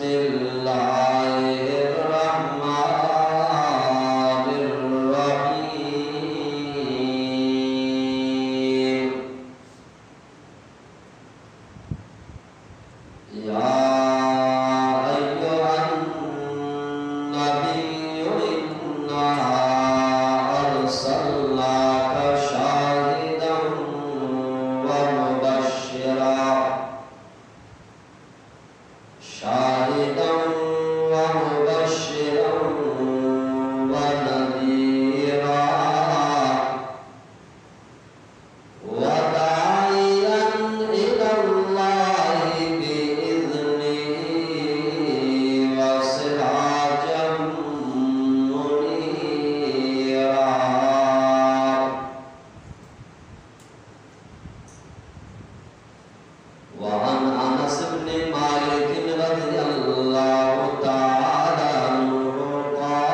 الله الرحمن الرحيم. يا أيها النبي إنا أرسلناك شاهدا ومبشرا، شاهدا ومبشرا ونذيرا، وداعيا إلى الله بإذنه وسراجا منيرا. وعن أنس بن مالك رضي الله تعالى عنه قال: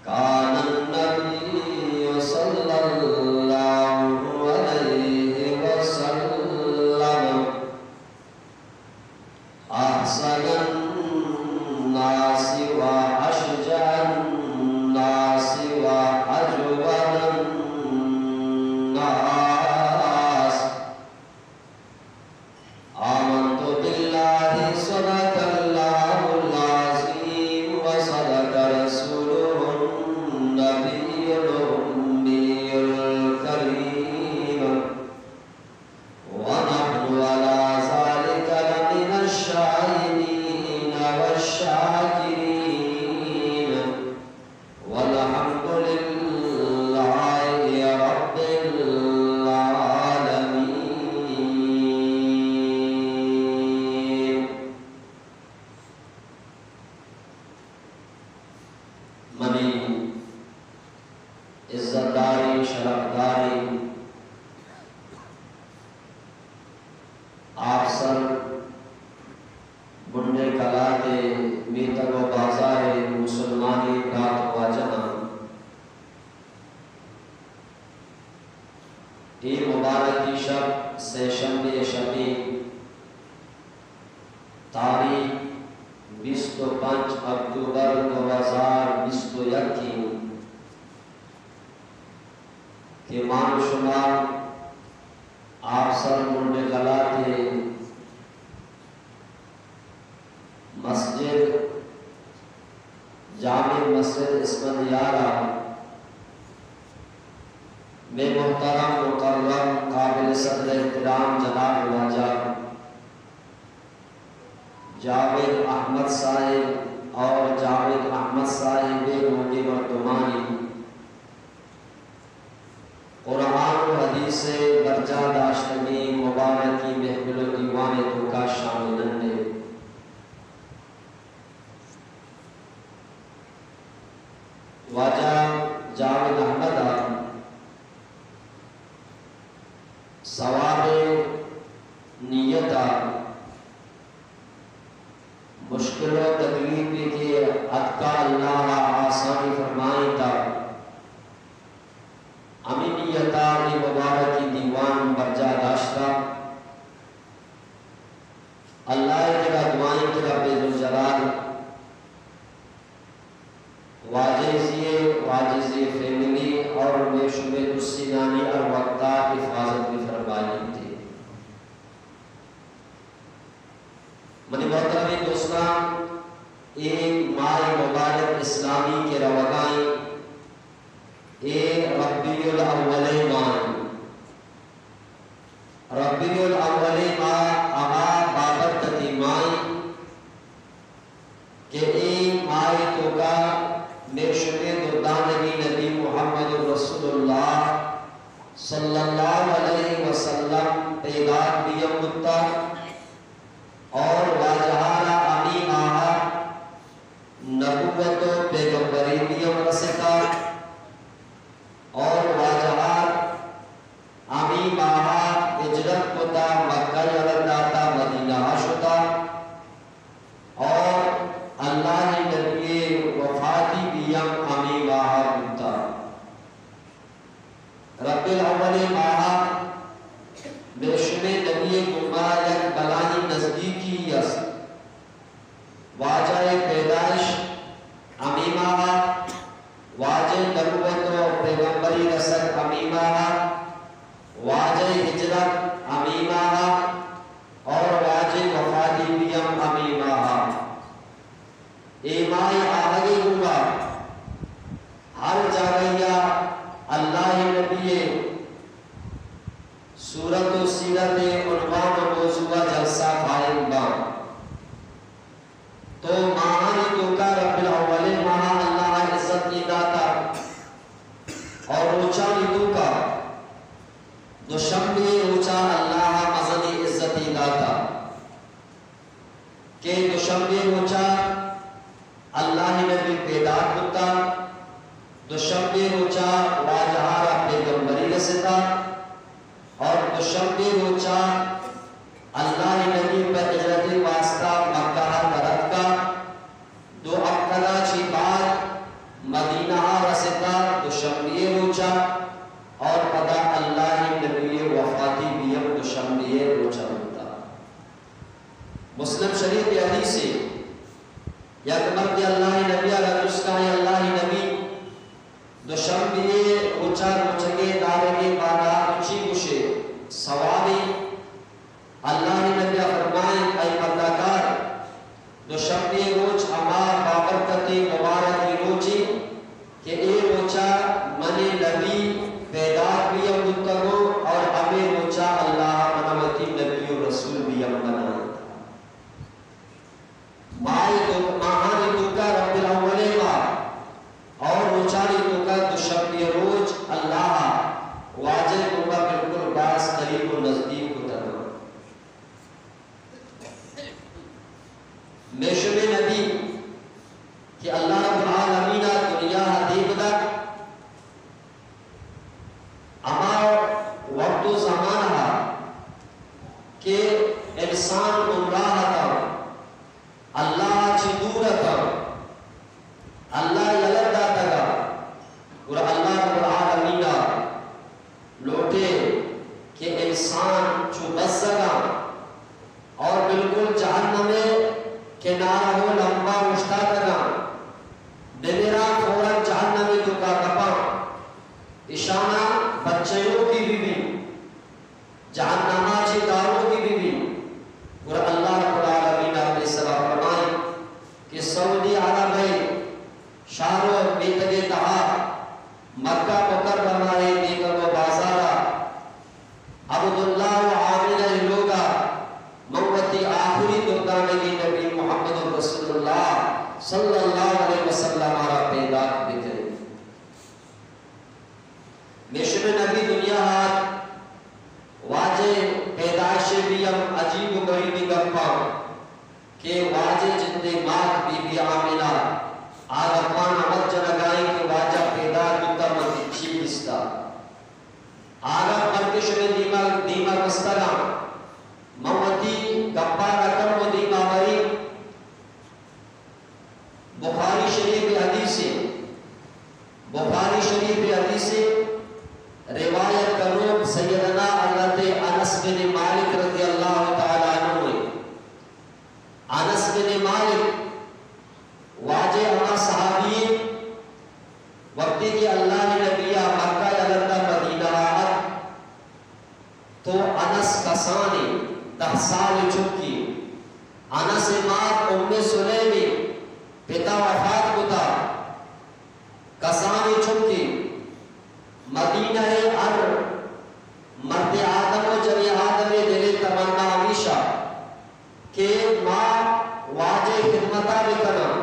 كان النبي صلى الله عليه وسلم أحسن الناس وأشجع الناس وأجود الناس. آمنت بالله، صدق الله العظيم، وصدق رسوله النبي الأمي الكريم، ونحن على ذلك لمن الشاهدين والشاكرين. والحمد لله رب العالمين. منی عزت داریں، شرف داریں آپسر بنڈے کلات ءِ میتگ ءُ بازار ءِ مسلمانیں برات ءُ واجہاں، اے مبارکیں شپ، سئے شمبے ءِ شپیں، تاریخ بیست ءُ پنچ اکتوبر دو ہزار بیست ءُ یک ایں کہ ما ءُ شما آپسر منڈے کلات ءِ مسجد، جامع مسجد اسفندیار ءَ مئے محترم، مکرم، قابل صدر احترام جناب واجہ جاوید احمد صاحب اور جاوید احمد صاحب ءِ لوگ ءِ مردمانی قرآن ءُ حدیث ءِ برجاہ داشتگیں مبارکیں محفل ءُ دیوان ءِ توکا شامل ایں۔ واجہ جاوید احمد ءَ ثواب ءِ نیت ءَ مشکل ءُ تکلیفے کہ اتکا، اللہ ءَ آسانی فرمائینتا، ہمے نیت ءَ اے مبارکیں دیوان برجاہ داشتا۔ اللہ ءِ کرا دعائیں کہ رب ذوالجلال واجہ زی ءِ، واجہ زی ءِ فیملی اور مئے شمئے درستینانی ہر وقتا حفاظت بفرمائینت۔ منی محترمیں دوستاں، اے ماہ مبارک اسلامی کہ روگا ایں، اے ربیع الاول ماہ ایں۔ ربیع الاول ماہ ہما بابرکتیں ماہ ایں کہ اے ماہ ءِ توکا مئے شمئے دردانگیں نبی محمد رسول اللہ صلی اللہ علیہ وسلم پیداک بیان بوتا اور واجہ ءَ را ہمے ماہ ءَ نبوت ءُ پیغمبری بیان رستا اور واجہ ءَ ہمے ماہ ءَ ہجرت کتا، مکہ ءَ رند داتا، مدینہ ءَ شتا اور اللہ ءِ نبی ءِ وفاتی بیان ہمے ماہ ءَ بوتا۔ ربیع الاول ماہ ءَ مئے شمئے نبی ءِ گوما یک سیرت عنوان و موضوع جلسہ قائم باں۔ تو ماہانی توکا ربیع الاول ماہ اللہ عزت ای داتا اور روچانی توکا دوشنبے روچا اللہ مزنی عزت ای داتا کہ دوشنبے روچا اللہ نبی پیداک بوتا، دوشنبے روچا واجہ را پیغمبری رستا، اور دوشنبے روچا اللہ نبی پہ ہجرت واسطہ مکہ ء در اتکا، دو ہفتگا چی بعد مدینہ ء رستا دوشنبے روچا، اور پدا اللہ نبی وفاتی بیم دوشنبے روچا بوتا۔ مسلم شریف حدیث، یک مرد اللہ نبی را جست کن، اللہ نبی، دوشنبے روچا روچگے دارگے بارا تو چی گوشے؟ ثوابے؟ اللہ نبی فرمائیں، اے مردکار، دوشنبے روچ ہما بابرکتیں مبارکیں روچے کہ اے روچا منی نبی پیداک بیم بوتگو اور ہمے روچا اللہ منا وتی نبی و رسول بیم بنائینتا۔ ماہ تو، ماہانی توکا ربیع الاول ماہ اور روچانی توکا دوشنبے روچ اللہ واجہ گوما بالکل باز قریب و نزدیک کتگ۔ میشم نبی کہ اللہ رب العالمین دنیا دیم دات، ہما وقت و زمانہ کہ انسان گمراہ اتاں، اللہ چی دور اتاں، اللہ یلہ داتگا، گڑا اللہ رب العالمین لوٹے کہ انسان چو بزگا اور بالکل جہنم کنارہ و لمبا اوشتاتگا، بمرا فوراً جہنم توکا کپاں، اشانا بچیوکی بہ بی، جہنما چی داروکی بہ بی۔ گڑا اللہ رب العالمین پیسرا فرمائیں کہ سعودی عرب ء شہر و میتگے تہا مکہ مکرمہ ء میتگ و بازارا عبداللہ و آمنہ ء لوگا من وتی آخری دردانگی نبی محمد رسول اللہ صلی اللہ علیہ وسلم را پیداک بکنیں۔ میشم نبی دنیا آت، واجہ پیدائش بی ہم عجیب و غریبی گپاں کہ واجہ جندے مات بی بی آمنہ آ گپاں وت جنگائیں کہ واجہ پیداک بوتا من چی دیستا۔ آ گپ ہر کہ شمے دیما، دیما گوستگاں، من وتی گپا رکم و دیما بری۔ بخاری شریف حدیث، بخاری شریف حدیث روایت کنوک سیدنا حضرت انس بن مالک رضی اللہ تعالی عنہ۔ انس بن مالک واجہ ہما صحابی، وقتی کہ اللہ نبی مکہ یلہ دات مدینہ آت، تو انس کسانیں، دہ سال چکی۔ انس مات ام سلیم، پتا وفات کتا، کسانیں چکی۔ مدینہ ہر مرد آدم و جنی آدم دل تمنا ہمیشہ کہ ما واجہ خدمتا بکناں،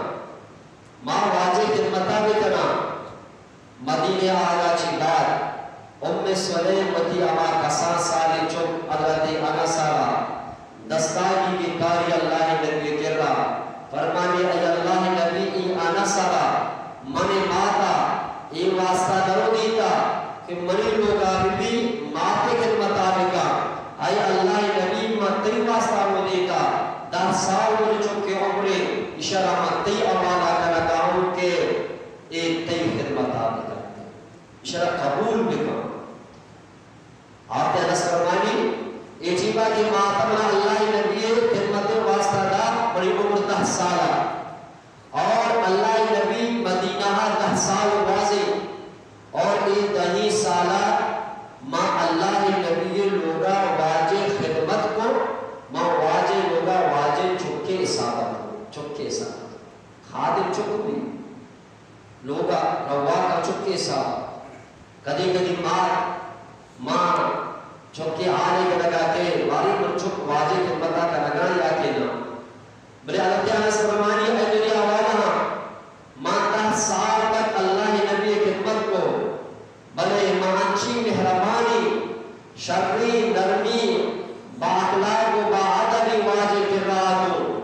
ما واجہ خدمتا بکناں۔ مدینہ آگا چی بعد ام سلیم وتی ہما کسان سالیں چک حضرت انس را دستاگی کہ کاری اللہ نبی کرا، فرمانی، اے اللہ نبی، ای انس را من ماتا اے واسطہ درو دیتا کہ منی لوگا بی بی ماتے خدمتا بکا۔ اے اللہ نبی، من تئی واسطہ رو دیتا، دہ سال من چکے عمرے، اشرا من تئی حوالہ کنگا ہوں کہ اے تئی خدمتا بکنت، اشرا قبول بکن۔ آتے انس فرمانی، اے ٹیما کہ ماتا منا اللہ نبی خدمت واسطہ دا، منی عمر دہ سالا۔ اور اللہ نبی مدینہ دہ سال گوازی، اور اے دہی سالا ما اللہ نبی لوگا واجہ خدمت کو، ما واجہ لوگا واجہ چکے حسابا کو، چکے حسابا۔ خادم چک بی، لوگا رواکا چکے حسابا۔ کدی کدی مات، ماں، چکے حالے کنگا کہ باری من چک واجہ خدمتا کنگا یا کہ نہ۔ بلے حضرت انس فرمانی، اے دنیا والا، ما دہ سال تک اللہ نبی خدمت کو، بلے ما انچی مہربانی، شری، نرمی، با اخلاق و با ادبی واجہ کرا تو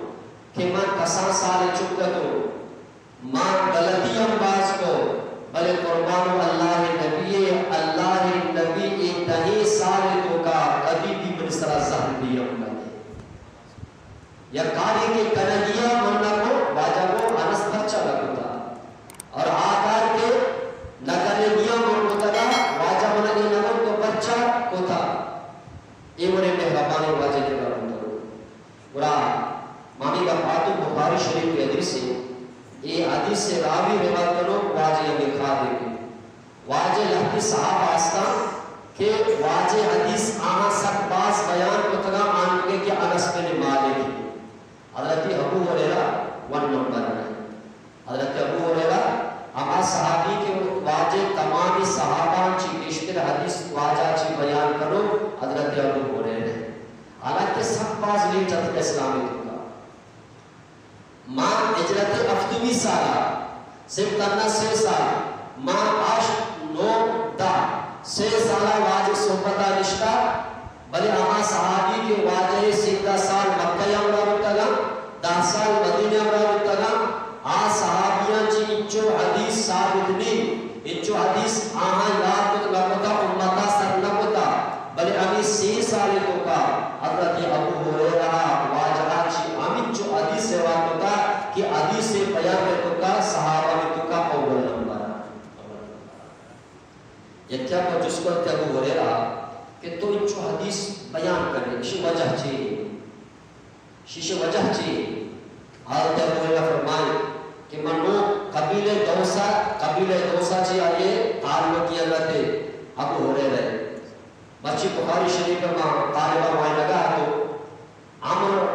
کہ من کسان سال چک تو۔ ما غلطی ہم باز کو، بلے قربان و اللہ نبی، اللہ نبی اے دہیں سال توکا کدی بھی من سرا زہر بھی ہم نہ دے۔ یا کاری کے کنگیا من نہ کو، واجہ کو انس پرچا نہ کتا۔ اور آ کار کے نہ کنگیا من کتگا، واجہ من اے نہ کو تو پرچا کتا۔ اے وڑے مہربانی واجہ کے بارے میں۔ گڑا مامی گپ آتو بخاری شریف کے حدیث ہے، اے حدیث سے راوی روایت کنو واجہ ابی خادم ہے۔ واجہ لہتی صحابہ آستان کہ واجہ حدیث آہاں سک باز بیان کتگا آنکہ کہ انس بن مالک ہے۔ حضرت ابو ہریرہ ون نمبر ہے۔ حضرت ابو ہریرہ ہما صحابی کہ واجہ تمامی صحابہ چی گیشتر حدیث واجہ چی بیان کنو حضرت ابو ہریرہ۔ حالانکہ سک باز لیٹ اتکا اسلام توکا۔ ما ہجرت ہفتمی سالا، سن تنا سے سال، ما ہشت، نو، دہ، سے سالا واجہ صحبتا نشتا، بلے ہما صحابی کہ واجہ سیزدہ سال مکہ ہمراہ بوتگا، دہ سال مدینہ ہمراہ بوتگا، آ صحابیاں چی انچو حدیث ثابت نی، انچو حدیث آہاں یاد کت نہ کتا، امتا سر نہ کتا، بلے ہمیں سی سال توکا حضرت ابو ہریرہ واجہ چی ہمینچو حدیث روایت کتا کہ حدیث بیان توکا صحابہ توکا اول نمبر۔ یکیا کو جس کو ابو ہریرہ کہ تو انچو حدیث بیان کرے، اسی وجہ چی؟ شیشے وجہ چی؟ حضرت ابو ہریرہ فرمائے کہ من نو قبیلہ دوسا، قبیلہ دوسا چی آئیے تعلق کیا کرتے ابو ہریرہ۔ مرچی بخاری شریف ما طالبہ وائے لگا تو عمرو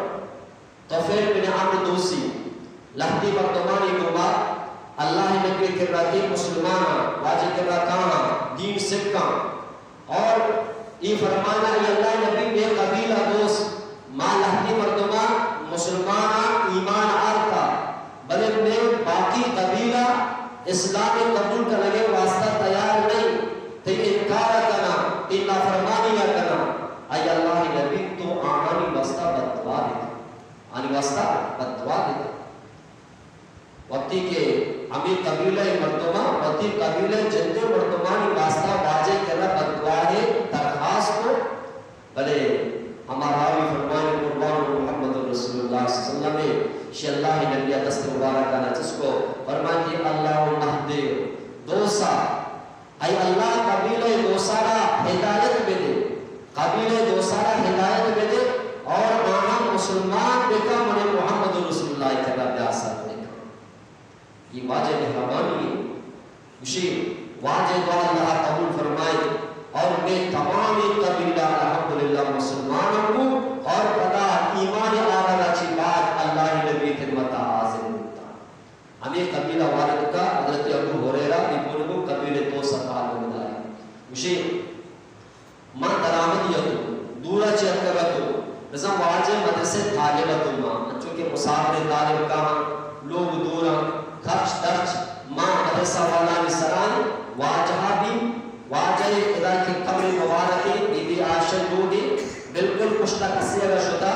طفیل بن عمرو دوسی لہتی مردمانی گوما اللہ نبی کرا کے مسلمانا واجہ کرا کہاں دین سکھاں۔ اور اے فرمانا، اے اللہ نبی، مئے قبیلہ دوست، ما لہتی مردماں مسلماناں ایمان آرتا، بلے مئے باقی قبیلہ اسلام قبول کنگے واسطہ تیار نہیں، تئی انکار کنا، تئی نافرمانی کنا۔ اے اللہ نبی، تو آہانی واسطہ بددعا دے، آہانی واسطہ بددعا دے۔ وقتی کہ ہمے قبیلہ مردماں، وتی قبیلہ جندے مردمانی واسطہ واجہ کرا بددعائے درخواست کو، بلے ہما راوی فرمائے، قربان محمد رسول اللہ صلی اللہ علیہ وسلم، شی اللہ نبی دست مبارکانا چست کو، فرمائے کہ اللہم اہد دوسا، اے اللہ، قبیلہ دوسارا ہدایت بدے، قبیلہ دوسارا ہدایت بدے اور آناں مسلمان بکا، من محمد رسول اللہ کرا بیاسات بکا۔ یہ واجہ مہربانی ہے۔ گوشی، واجہ دعا اللہ قبول فرمائے اور مئے تمامی قبیلہ الحمدللہ مسلمان ہو اور پدا ایمان آرگا چی بعد اللہ نبی خدمتا حاضر ہوتا۔ ہمے قبیلہ وارد کا حضرت ابو ہریرہ، اے پورو قبیلہ دوسا تعلق داری۔ گوشی، ما درآمدی اتو، دورا چہ اتکگ اتو، بزاں واجہ مدرسہ طالب اتو ما، انچو کہ مسافر طالب کاہاں، لوگ دوراں، خرچ درچ ما مدرسہ والانی سرائیں، واجہ بھی، واجہ ادا کہ قبر مبارک بی بی عائشہ لوگے، بالکل پشتا کسے اگا شتا،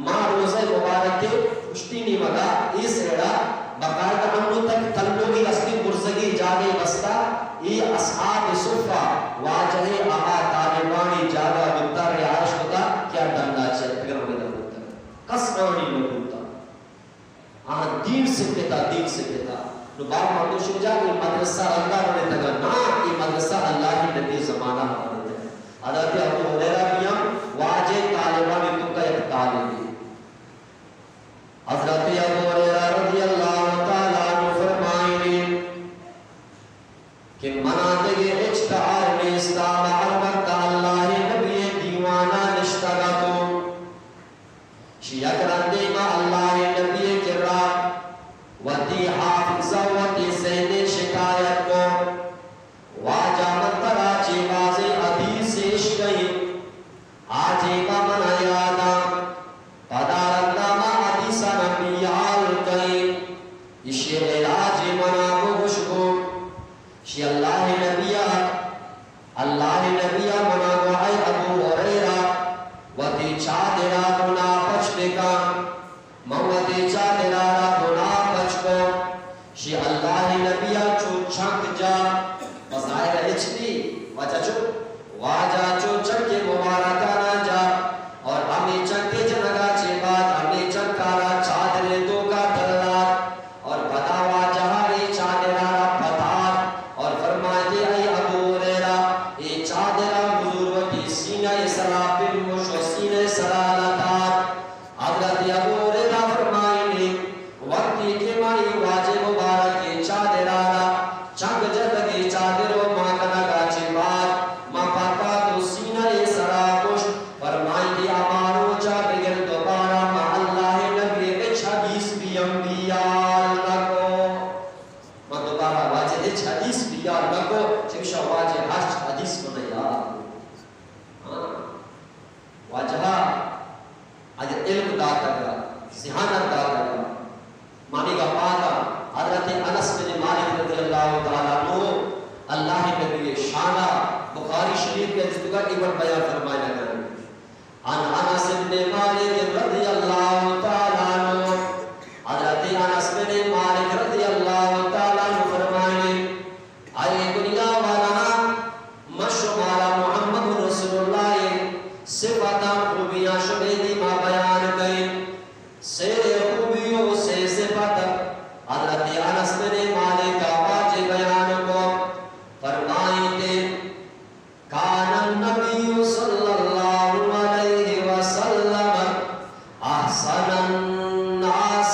ما روضہ مبارک پشتی نیمگا اے سیڑا باقاعدہ انو تک تلوگی ہستی برزگی جاگے بستا، اے اصحاب صفہ واجہ ہما طالبانی جاگہ بوتا، رہائش کتا کہ آ ڈنگا چہ اتکگ ہمے در بوتا۔ کس آنی نہ بوتا۔ آ دین سکتا، دین سکتا۔ نو باپ مردم شجاع اے مدرسہ رندا بنتگا، نا، اے مدرسہ اللہ نبی زمانہ بنتگا۔ حضرت ابو ہریرہ بھی ہم واجہ طالبانی توکا یک طالبے۔ حضرت ابو ہریرہ رضی اللہ تعالی عنہ فرمائنی کہ منا دگہ ہچ کار نیستا، ما ہر وقت اللہ نبی دیوانا نشتگ اتوں۔ شی یک رندے ما اللہ نبی کرا وتی حافظہ، وتی ذہن شکایت کو۔ واجہ من ترا چہ بازیں حدیث اشکئیں، واجہ ءَ اگہ علم داتگ ءَ، ذہانت داتگ ءَ، مانی گپاں حضرت انس بن مالک رضی اللہ تعالی عنہ، اللہ ءِ نبی ءِ شان ءَ بخاری شریف ءِ حدیث ءَ اے وڑ بیان فرمائینگ ءَ۔ عن انس بن مالک رضی اللہ تعالی عنہ، حضرت انس بن مالک رضی اللہ تعالی عنہ فرمائیت، اے دنیا والاہاں، من شمارا محمد رسول اللہ ءِ صفتاں، خوبیاں شمے دیما بیان کئیں۔ سے خوبی و سے صفت حضرت انس بن مالک ءَ واجہ بیان کو، فرمائیت، كان النبي صلى الله عليه وسلم أحسن الناس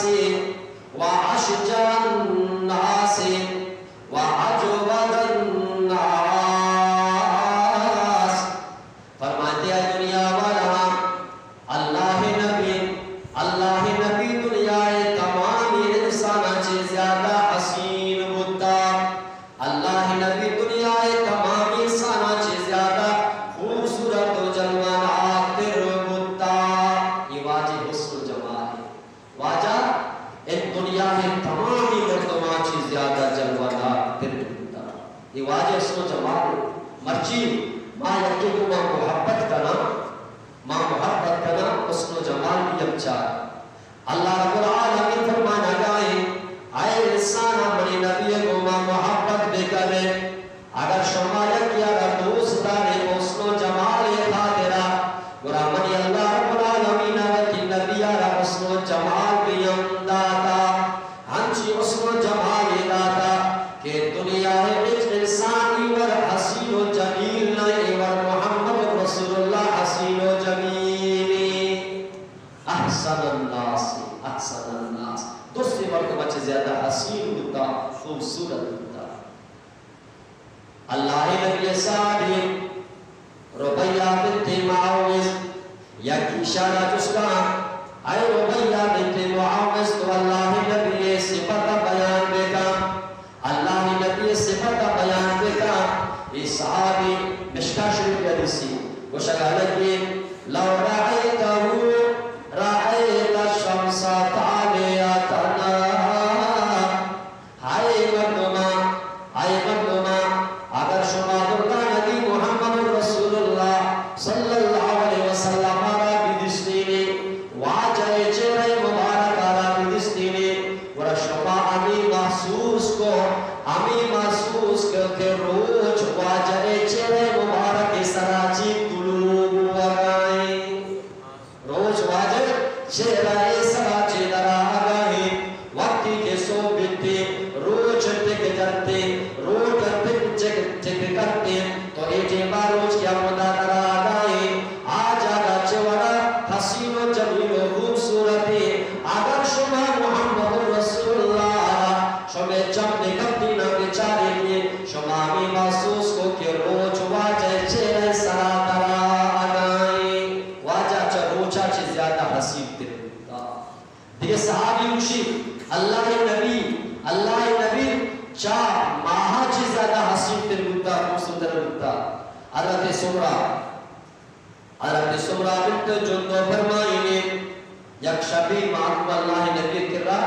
وأشجع الناس وأجود الناس۔ فرمائیت، اے دنیا والاہاں، اللہ ءِ نبی، اللہ ءِ نبی دنیا ءِ تمامی انساناں چہ زیادہ حسین بوتا۔ اللہ ءِ نبی دنیا ءِ تمامی انساناں چہ زیادہ خوبصورت و جلوہ ناک تر بوتا۔ اے واجہ ءِ حسن و جمال اِنت۔ واجہ اے دنیا ءِ تمامی مردماں چہ زیادہ جلوہ ناک تر بوتا۔ اے واجہ ءِ حسن و جمال اِنت۔ مرچی ما یکے گوما محبت کناں، ما محبت کناں، حسن و جمال بھی ہمچار۔ اللہ رب العالمین فرمانگا اِنت، اے انساناں، منی نبی ءِ گوما محبت بکن۔ اگر شما یکے ءَ را دوست دارے حسن و جمال ءِ خاطرا، گڑا منی اللہ رب العالمین ءَ وتی نبی ءَ را حسن و جمال بھی ہم داتا۔ ہنچی حسن و جمالے داتا کہ دنیا ءِ ہچ انسان ءِ وڑ حسین و جمیل نہ، اے وڑ محمد رسول اللہ حسین و جمیل اِنت۔ احسن الناس، احسن الناس، درسیں مردماں چہ زیادہ حسین بوتا، خوبصورت بوتا۔ اللہ ءِ نبی ءِ صحابی ربیعہ بنت معوذ، یکے ایشاں را جست کت، اے ربیعہ بنت معوذ، تو اللہ ءِ نبی ءِ صفت بیان بکن، اللہ ءِ نبی ءِ صفت بیان بکن۔ اے صحابی، مشکاۃ شریف ءِ حدیثے، گوشگا لگی، لو رأیتہ رأیت الشمس طالعۃ۔ ہائے مردماں، ہائے مردماں، اگر شما درگا نبی محمد رسول اللہ صلی اللہ علیہ وسلم ءَ را بدیستینی، واجہ ءِ چہرہ مبارک ءَ را بدیستینی، گڑا شما ہمے محسوس کو، ہمے محسوس کو کہ روچ واجہ ءِ چہرہ مبارک ءِ سرا چی طلوع بوگا اِنت۔ روچ واجہ ءِ چہرہ ءِ سرا چہ درآہگا اِنت، وقتی کہ سہب بیت، روچ ٹک جنت، روچ ٹک، ٹک، ٹک کنت، تو اے ٹیما روچ کہ ہمدا درآہگا اِنت، آ جاگہ چہ وڑا حسین و جمیل و خوبصورت اِنت۔ اگر شما محمد رسول اللہ ءَ را شمے چم ءِ کپتیناں بچاریت، شما ہمے محسوس کو کہ روچ واجہ ءِ چہرہ ءِ سرا درآہگا اِنت۔ واجہ چہ روچا چہ زیادہ حسین تر بوتا۔ دگہ صحابی گوشی، اللہ ءِ نبی، اللہ ءِ نبی چہ ماہا چہ زیادہ حسین تر بوتا، خوبصورت تر بوتا۔ حضرت سمرہ، حضرت سمرہ بنت جندب فرمائینی، یک شبے ما اتکوں اللہ ءِ نبی ءِ کرا،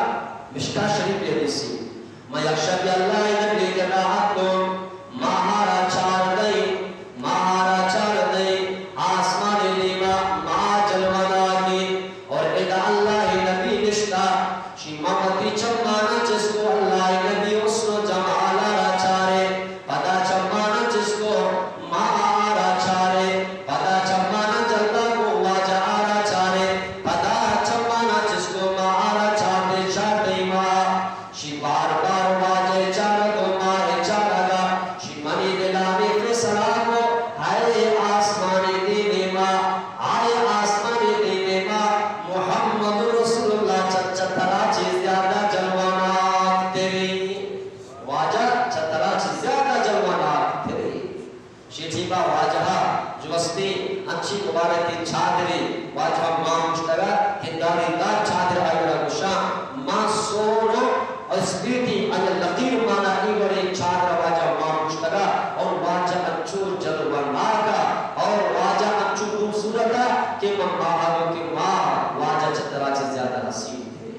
مشکاۃ شریف ءِ حدیثے، ما یک شبے اللہ ءِ نبی ءِ کرا اتکوں، ماہ ءَ را چاردئی، ماہ ءَ را چاردئی، آسمان ءِ دیما ماہ جلوہ ناکیں، اور ادا اللہ ءِ نبی نشتا، شی ما وتی چمانا چست کو اللہ ءِ نبی حسن و جمالا را چارے، پدا چمانا چست کو ماہ ءَ را چارے، پدا چمانا جلدا کو واجہ ءَ را چارے، پدا چمانا چست کو ماہ ءَ را چارتے، چارتے ماہ۔ شی بار بار واجہ ءِ چارگ و ماہ ءِ چارگا، شی منی دلا ہمے فیصلہ کو، ہائے آسمانی دیمے ماہ، ہائے آسمانی دیمے ماہ، محمد رسول اللہ چہ، چہ ترا چہ زیادہ جلوہ ناک تری۔ واجہ چہ ترا چہ زیادہ جلوہ ناک تری۔ شی ٹیما واجہ ءَ جوستیں انچیں مبارکیں چادرے واجہ ءَ مان کشتگ ات، ہندانی دار چادر آئی ءَ را گوشاں، ما سون و اسپیتی آئی ءَ لکیر مانا اے وڑیں چادر واجہ ءَ مان کشتگ ات اور واجہ انچو جلوہ ناک ءَ اور واجہ انچو خوبصورت ءَ من باہر ہوں کہ ما واجہ چہ ترا چہ زیادہ حسین تھے۔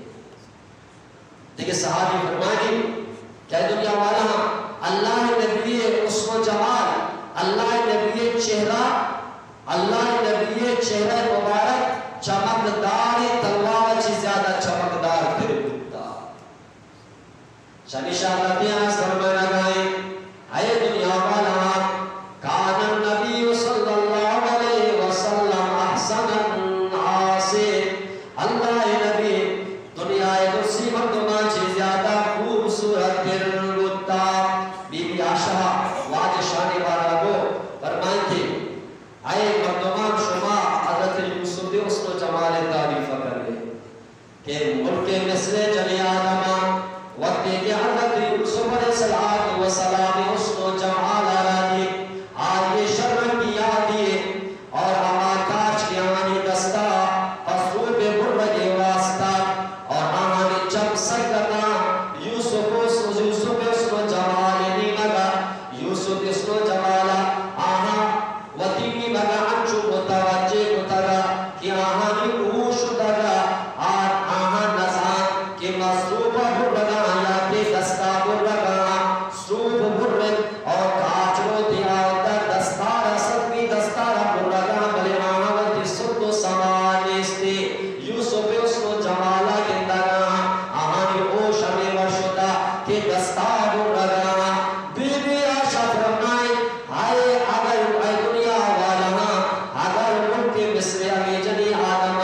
دگہ صحابی فرمانی کہ اے دنیا والا، اللہ نبی حسن و جمال، اللہ نبی چہرہ، اللہ نبی چہرہ مبارک چمکدار تلوار چہ زیادہ چمکدار تر بوتا۔ چمیشا رضی اللہ فرمانگائیں، اے دنیا والا، کان النبی صلی اللہ علیہ وسلم احسن الناس، اللہ نبی دنیا درسی مردماں چہ زیادہ خوبصورت تر بوتا۔ بی بی عائشہ واجہ شان بارا گو فرمائیں کہ اے مردمان، شما حضرت یوسف حسن و جمال تعریف کرے کہ ملک مصر جنی آدم وقتی کہ حضرت یوسف علیہ الصلوۃ والسلام حسن و جمال آرا دی، آئیے شرم کیا دیے، اور ہما کاچ کہ آنی دستا پسو پہ برگے واسطہ، اور آنی چم سکتا یوسف، یوسف حسن و جمال نیمگا، یوسف حسن و جمالا آہاں وتی نیمگا انچو متوجہ کتگا کہ آہانی ہوش شتگا، آ-، آہاں نزان کہ ما سوپ برگا یا کہ دستا برگا، سوپ برت اور کاچ روتی آوتا دستارا، سبی دستارا برگا، بلے آہاں وتی سد و سما نیستی۔ یوسف حسن و جمالا گندگا، آہانی ہوش ہمے وڑ شتا کہ دستا برگا۔ بی بی عائشہ فرمائے، ہائے، اگر اے دنیا والا، اگر ملک مصر ہمے جنی آدم،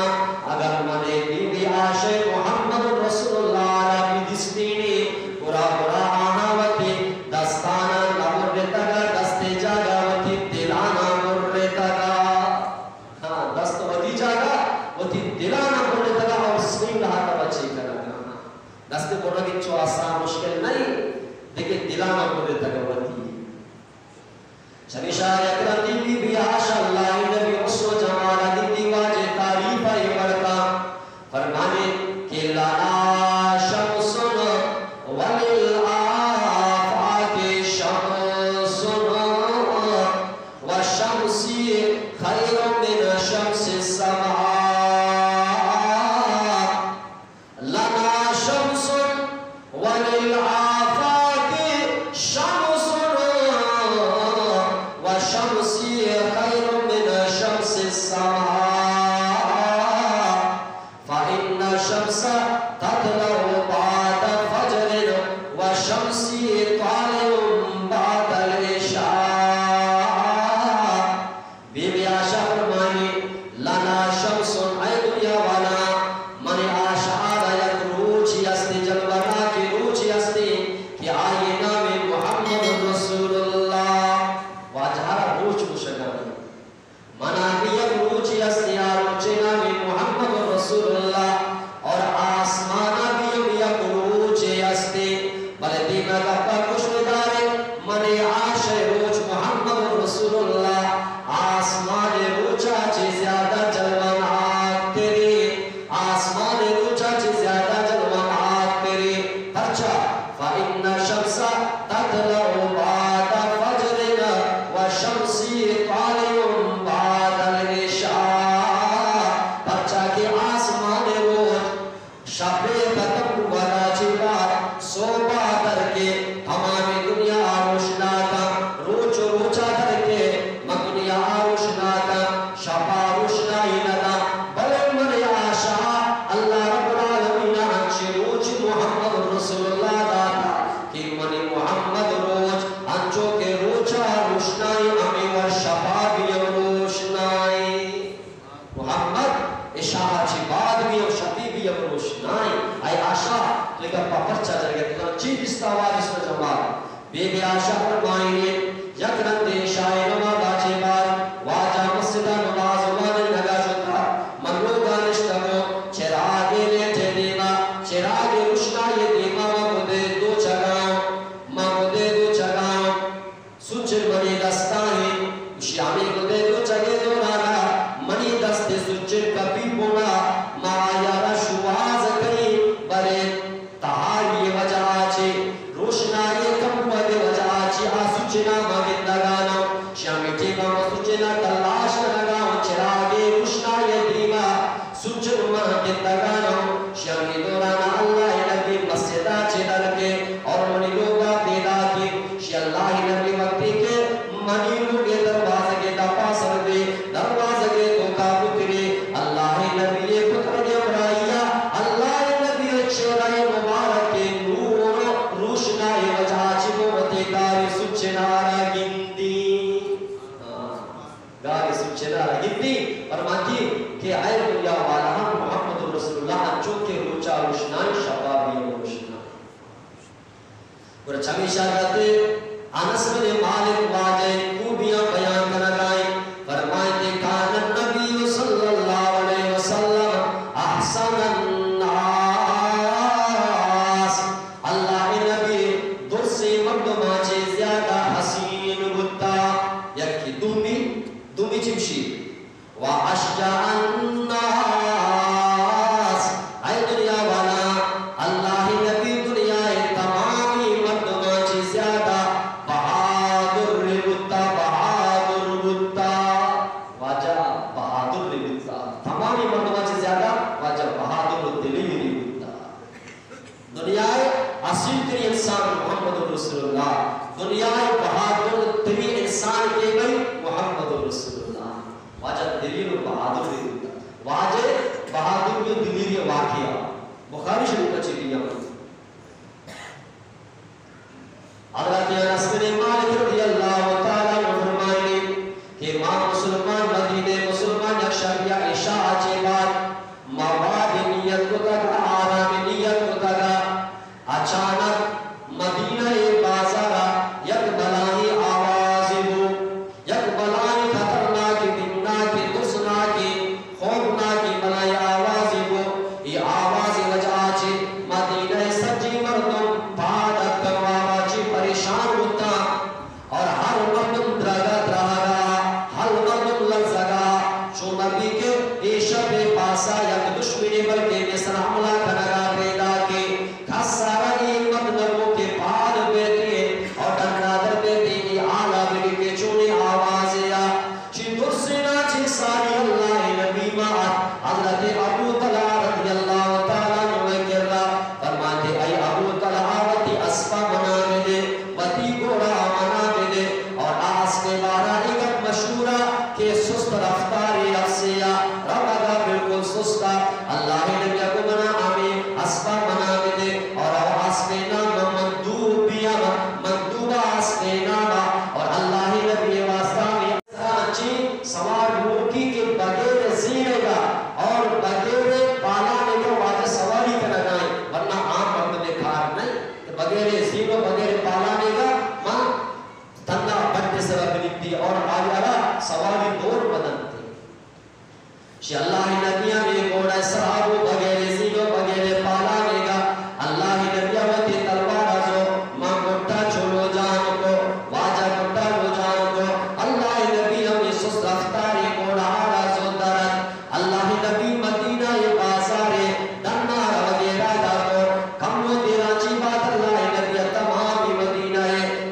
اگر من بی بی عائشہ محمد رسول اللہ را بی دیستینی، گڑا گڑا آہاں وتی دستانا نہ برتگا، دست جاگا وتی دلانا برتگا۔ ہاں، دست وتی جاگا وتی دلانا برتگا اور سنگ ہاتھ بچے کنگا۔ دست برگ چو آسان مشکل نہیں، لیکن دلانا برتگا وتی۔ چمیشا یک رندی بی بی عائشہ اللہ نبی حسن و جمال گندی واجہ تعریف ء بڑکا فرمانے کہ لنا شمس وللآفاق شمس وشمسی خیر من شمس السماء۔ لنا شمس وللآفاق شمس وشمسی خیر من شمس السماء، فإن الشمس تطلع بعد فجر وشمسی طالع بعد العشاء۔ بی بی عائشہ فرمانی، لنا شمس، اے دنیا والا، من عائشہ را یک روچی استی، جلوہ ناکی روچی استی کہ آئی نام محمد رسول اللہ۔ واجہ را روچ گوشگانی۔ منا بھی یک روچی استی، آ روچی نام محمد رسول اللہ۔ اور آسمانا بھی ہم یک روچے استے، بلے دیما گپا گوش بدارے، من عائشہ روچ محمد رسول اللہ آسمان روچا چے زیادہ جلوہ ناک ترے، آسمان روچا چے زیادہ جلوہ ناک ترے۔ پرچا؟ فإن الشمس تطلع بعد فجر وشمس طالع بعد العشاء۔ پرچا کہ آسمان روچ شپ ء ختم بوگ ء چہ بعد سہب ء در کہ تمامیں دنیا ء روشناکاں، روچ ء روچ ء در کہ ما دنیا ء روشناکاں، شپ ء روشنائی نہ داں، بلے من عائشہ ء اللہ رب العالمین ء انچیں روچ محمد رسول اللہ داتا کہ منی محمد روچ انچو کہ روچ ء روشنائی ہمے وڑ شپ ء بھی ہم روشنائی۔ محمد عشاء چی بعد بھی ہم شپی بھی ہم روشنائی۔ اے عائشہ، تو گپا پرچا جرگے، تو چی دستا واجہ سر جمال؟ بی بی عائشہ فرمائیے، یک رندے عشاء نمازا چی بعد واجہ مسجدا نماز وانگ نگا شتا۔ من لوگا نشتگوں، چراگے لیٹے دیما، چراگے روشنائی دیما، من گدے دوچگاں، من گدے دوچگاں۔ سوچن منی دستاں انت، گوشی ہمے گدے دوچگے دوران ء منی دست سوچن کپی پونا، ما آیارا شواز کنی، بلے تہاری وجہ ء چہ، روشنائی کم بوگ ء وجہ ء چہ آ سوچنا ما گندگاناں، شامی ٹیما ما سوچنا تلاش کنگا، چراگے روشنائی کہ اے دنیا والا ہم محمد رسول اللہ انچو کہ روچا روشنائیں، شپا بھی روشنائیں۔ گڑا چمیشا گتے انس بن مالک واجہ خوبیاں بیان کنگائیں، فرمائیتے، کان النبی صلی اللہ علیہ وسلم احسن الناس، اللہ نبی درسیں مردماں چے زیادہ حسین بوتا۔ یکی دومی، دومی چمشی، و اشجع الناس، اے دنیا والا، اللہ نبی دنیا تمامی مردماں چے زیادہ بہادر بوتا، بہادر بوتا۔ واجہ بہادر بوتا، تمامی مردماں چے زیادہ واجہ بہادر و دلیری بوتا۔ دنیا ء اصیل ترین انسان محمد رسول اللہ، دنیا ء بہادر ترین انسان کہ بھئی محمد رسول اللہ۔ واجہ دلیر و بہادر بھی بوتا۔ واجہ بہادری و دلیری واقعہ بخاری شریف ء چی دیا۔ حضرت انس بن مالک رضی اللہ تعالی عنہ فرمائنی کہ ما مسلمان مدینے مسلمان یک شبیہ عشاء چے بعد ما واب نیت کتگ، آرام نیت کتگ، اچانک مدینہ بازار یک بلاہیں آوازے بو، یک بلاہیں خطرناکیں، دمناکیں، ترسناکیں، خوفناکیں بلاہیں آوازے بو۔ اے آواز وجہ چہ مدینہ سجی مردم پاد اتکن، وابا چہ پریشان بوتاں۔ اور ہر مردم درگا درہگا، ہر مردم لرزگا، چو نبی کہ اے شپ پاسا یک دشمنے بلکہ مصر حملہ کنگا پیدا کہ کس سارا اے ہمت نبو کہ پاد بیتی اور ڈنگا در بیتی۔ اے حالا بگی کہ چونی آوازے آ چی درسینا چی ساری اللہ نبی ما حضرت ابو طلحہ رضی اللہ تعالی عنہ کرا فرماتے، اے ابو طلحہ، وتی اسپا منا بدے، وتی گھوڑا منا بدے، اور آ اسپے بارا اے گپ مشہورا کہ سست رفتاری، اسپے یا روگا بالکل سستا۔ اللہ نبی گو منا ہمے اسپا منا بدے، اور آ اسپے نام مندوب بیا، مندوبا اسپے ناما، اور اللہ نبی واسطہ ہمے سرا انچیں سوار بوکی کہ بغیر زینگا اور بغیر پالانگا واجہ سواری کنگائیں، ورنہ عام مردم کار نہیں کہ بغیر زین و بغیر پالانگا ما تنا بٹ سرا بنندی اور آیارا سواری دور بدنتے۔ شی اللہ نبی ہمے گھوڑا سرا بو بغیر زین و بغیر پالانگا۔ اللہ نبی وتی تلوارا زو، ما گٹا چو لوجان کو، واجہ گٹا لوجان کو۔ اللہ نبی ہمے سست رفتاری گھوڑا را زو درت۔ اللہ نبی مدینہ بازار ڈنا روگے را داتو۔ کمو دیراں چی بعد اللہ نبی تمامی مدینہ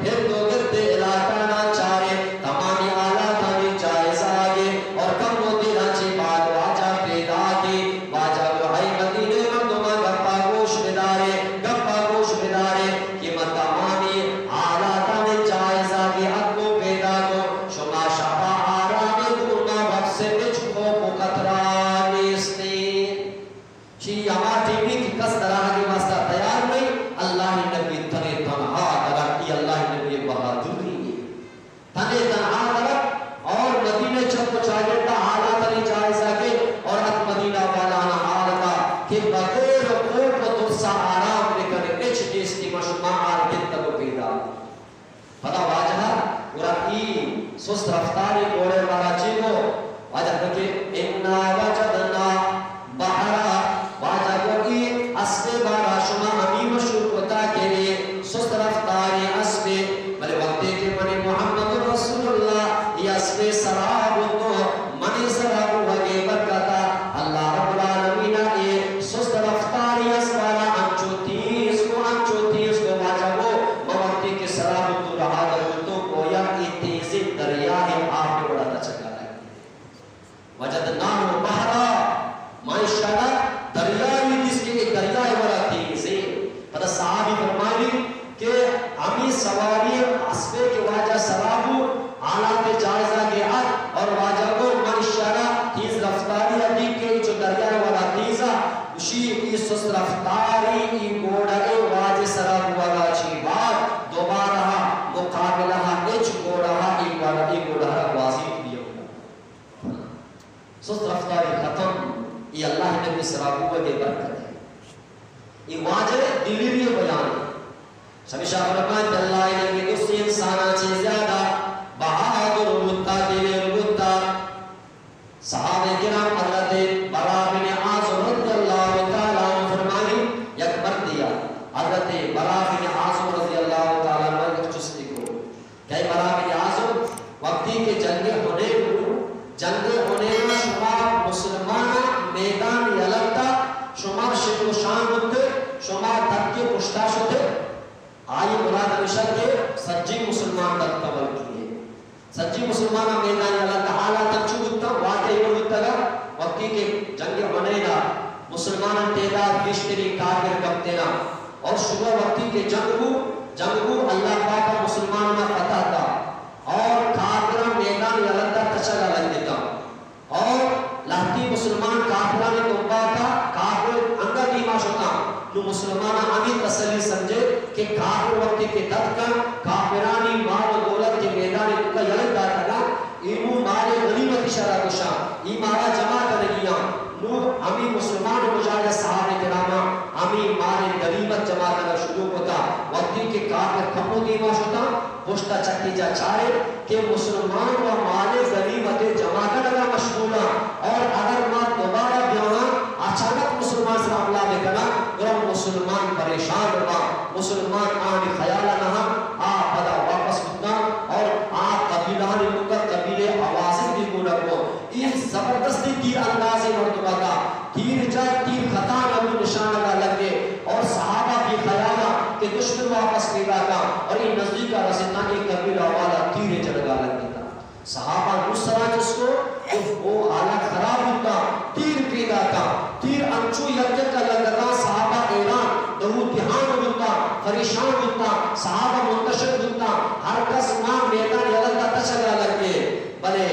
ہند و گرد علاقہ نا چارے، تمامی حالاتانی جائزہ گے اور کمو دیراں چی بعد واجہ پیدا گے۔ واجہ گو، اے مدینے مردماں، گپا گوش بدارے، گپا گوش بدارے کہ ما تمامی حالاتانی جائزہ گے، حق و پیدا کو، شما شپا آرام گون، ما وپس ہچ خوف و خطرہ نیستی۔ چی ہما ٹیمی کہ کس درآہگے واسطہ تیار نہیں، اللہ نبی تنے تنہا درا، ای اللہ نبی بہادری ہے۔ تنے تنہا درت اور مدینہ چپ و چاگرد ء حالاتانی جائزہ گرت اور ات مدینہ والانا حال کا کہ بغیر خوف و ترسا آرام بکنے، ہچ نیستی، ما شما حال گندگ و پیدا۔ پدا واجہ گڑا ای سست رفتاری گھوڑے بارا چی گو؟ واجہ کہ انا وجدنا بحرا، واجہ گو ای اسبے بارا شما ہمی مشہور کتا کہ اے سست رفتاریں اسبے، بلے وقتے کہ منی محمد رسول اللہ ای اسبے سرا بوتو، منی سرا بوگے برکتا اللہ رب العالمین اے سست رفتاری اسبارا انچو تیز کو، انچو تیز کو واجہ گو، من وقتے کہ سرا بوتو رہا در بوتو، گویا اے تیزیں دریائے آپ وڑا تچکا لگی۔ وجدناه بحرا، ما ایشارا دریائے دیست کہ اے دریائے وڑا تیزیں۔ پدا صحابی فرمانی کہ ہمے سواری اسپے کہ واجہ سرا بو، حالات جائزہ گے ات اور واجہ گو من ایشارا تیز رفتاری ء دیت کہ چو دریائے وڑا تیزا، گوشی ای سست رفتاری ای گھوڑا ء واجہ سرا بوگا چی بعد دوبارہ مقابلہ ہچ گھوڑا ای گھوڑا، ای گھوڑا را گوازینت بیت۔ سست رفتاری ختم اے اللہ نبی سرا بوگ ءِ برکت اِنت۔ اے واجہ دلیری بیان اِنت۔ شمشا فرمائے کہ اللہ نبی درستی انساناں چہ زیادہ بہادر بوتا، دلیر بوتا۔ صحابہ کرام حضرت براء بن عازب رضی اللہ تعالی عنہ فرمانی، یک مردیا حضرت براء بن عازب رضی اللہ تعالی عنہ یک چستی کو۔ کہ براء بن عازب، وقتی کہ جنگ حنین بو، جنگ حنین ءَ شما مسلماناں میدان یلہ دات، شما شنگ و شان بوتے، شما تک کے پشتا شتے۔ آئی مراد ہمیش اِنت کہ سجی مسلمان تک قبل کیے۔ سجی مسلماناں میدان یلہ دات، حالات چو بوتا، واقعہ اے بوتگا، وقتی کہ جنگ حنین ءَ مسلماناں تعداد گیشتری، کافر کمترا، اور شما وقتی کہ جنگ بو، جنگ بو، اللہ پاک ءَ مسلماناں فتح دا اور کافراں میدان یلہ دات، تچگا لگتا اور لہتی مسلمان کافرانی دنبا تا، کافر انگا دیما شتا۔ نو مسلماناں ہمے تسلی سمجھے کہ کافر وقتی کہ دت کن، کافرانی مال و دولت کہ میدان توکا یلہ داتگا، اے نوں مال غنیمت اشارہ گوشاں، اے مالا جمع کنگی آں۔ نوں ہمے مسلمان مجاہد صحابہ کراماں ہمے مال غنیمت جمع کنگ شروع کتا۔ وقتی کہ کافر کمو دیما شتا، پشتا چکی جا چارے کہ مسلمان و مال غنیمت جمع کنگا مشغولاں اور اگر ما دوبارہ بیاں، اچانک مسلمان سرا حملہ بکناں، گڑا مسلمان پریشان باں، مسلمان آنی خیال نہ، آ پدا واپس بوتاں اور آ قبیلہانی توکا قبیلہ حوازن بھی گونا کو۔ اے زبردستی تیر اندازیں مردم ءَ تیر جت، تیر خطا نہ بو، نشانگا لگے اور صحابہ بے خیالا کہ دشمن واپس پیداکا اور اے نزدیکا رستا، اے قبیلہ والا تیر جنگا لگتا۔ صحابہ نوں سرا چست کو، او حالات خراب بوتا، تیر پیداکا، تیر انچو یک یک لگتا، صحابہ حیران، دہو دیہان بوتا، پریشان بوتا، صحابہ منتشر بوتا، ہر کس ماں میدان یلہ دات، تچگا لگے۔ بلے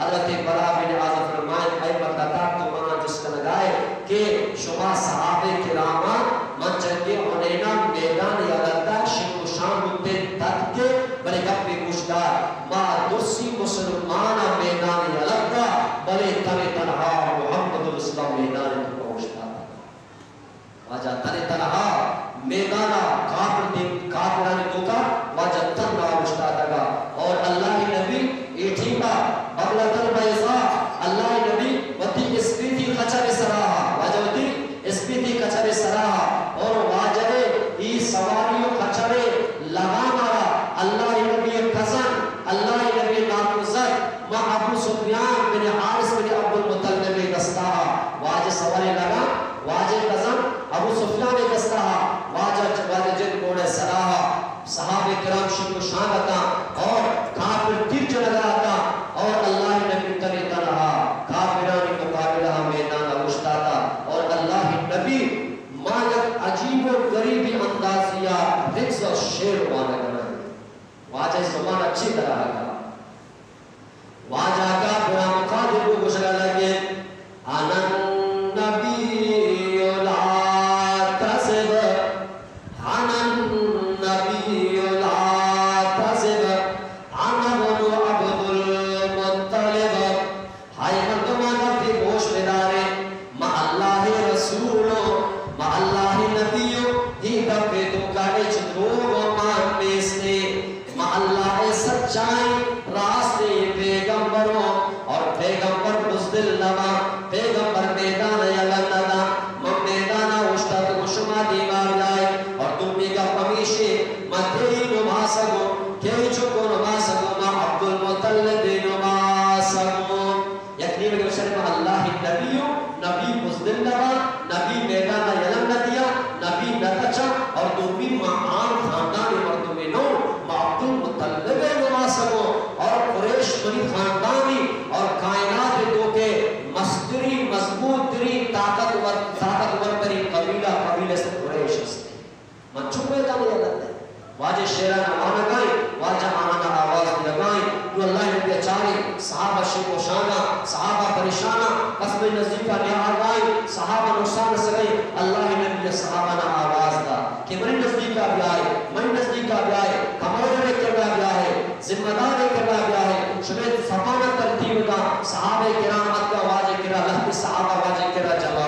حضرت براء بن عازب فرمائے، اے مردکا، تو منا جست کنگائے کہ شما صحابہ کراماں، من جنگ حنینا میدان یلہ دات، شنگ و شان بوتے، دت کے، بلے گپے گوش دار، ما درسی مسلماناں میدان یلہ دات، بلے تن تنہا محمد رسول اللہ میدان توکا اوشتاتگ۔ واجہ تن تنہا میدانا کافر دیم، کافرانی توکا واجہ تنہا اوشتاتگا۔ اور اللہ نبی اے ٹیما بغلۃ البیضاء، اللہ نبی وتی اسپیتی کچر سرا، واجہ وتی اسپیتی کچر سرا، اور واجہ ای سواری و کچر لگام را اللہ نبی کزن، اللہ نبی ناکوزک، ما ابو سفیان بن حارث بن عبد المطلب دستا، واجہ سواری لگام، واجہ کزن ابو سفیان دستا، واجہ، واجہ جند گھوڑے سرا، صحابہ کرام شنگ و شانگ اتاں اور کافر تیر جنگا اتاں اور اللہ نبی تن تنہا کافرانی مقابلہ میدان اوشتاتا اور اللہ نبی ما یک عجیب و غریبی اندازیا رقص و شعر وانگ کناں۔ واجہ زبان اچھی طرح کا۔ واجہ کا برا مخاطب کو گوشگا لگے، انا النبی لا تذب، انا النبی لا تذب، انا ابن عبد المطلب۔ ہائے مردمان، گپے گوش بدارے، ما اللہ رسول و ما اللہ نبی و، اے گپے توکا ہچ دروگ و مان نیستے۔ ما اللہ سچائیں راستیں پیغمبر و، اور پیغمبر بزدل نبا، پیغمبر میدان یلہ ندا۔ من میدانا اوشتاتگوں، شما دیما بیائے۔ اور دومی گپ ہمیشے، ما تئی نماسگوں، تئی چکو نماسگوں، ما عبدالمطلب نماسگوں۔ یک نیمگے گوشت، ما اللہ نبی و، نبی بزدل نبا، نبی میدانا یلہ ندیا، نبی نتچا، اور دومی ما عام خاندان مردمے نوں، ما عبدالمطلب نماسگوں، اور قریش منی خاندانی، اور کائنات توکے مستری، مضبوط ترین، طاقتور، طاقتور ترین قبیلہ، قبیلہ است قریش است۔ من چون میدان یلہ دے؟ واجہ شعران وانگائیں، واجہ آنانا آواز دیگائیں۔ نو اللہ نبی چارے، صحابہ شنگ و شانا، صحابہ پریشانا، کس منی نزدیکا نیاگائیں، صحابہ نقصان سگائیں۔ اللہ نبی صحابانا آواز دا کہ منی نزدیکا بیائے، منی نزدیکا بیائے، کمانڈر کرا بیائے، ذمہ دار کرا بیائے۔ شمے صفانا ترتیب دا، صحابہ کرام اتکا واجہ کرا، لہتے صحابہ واجہ کرا جمع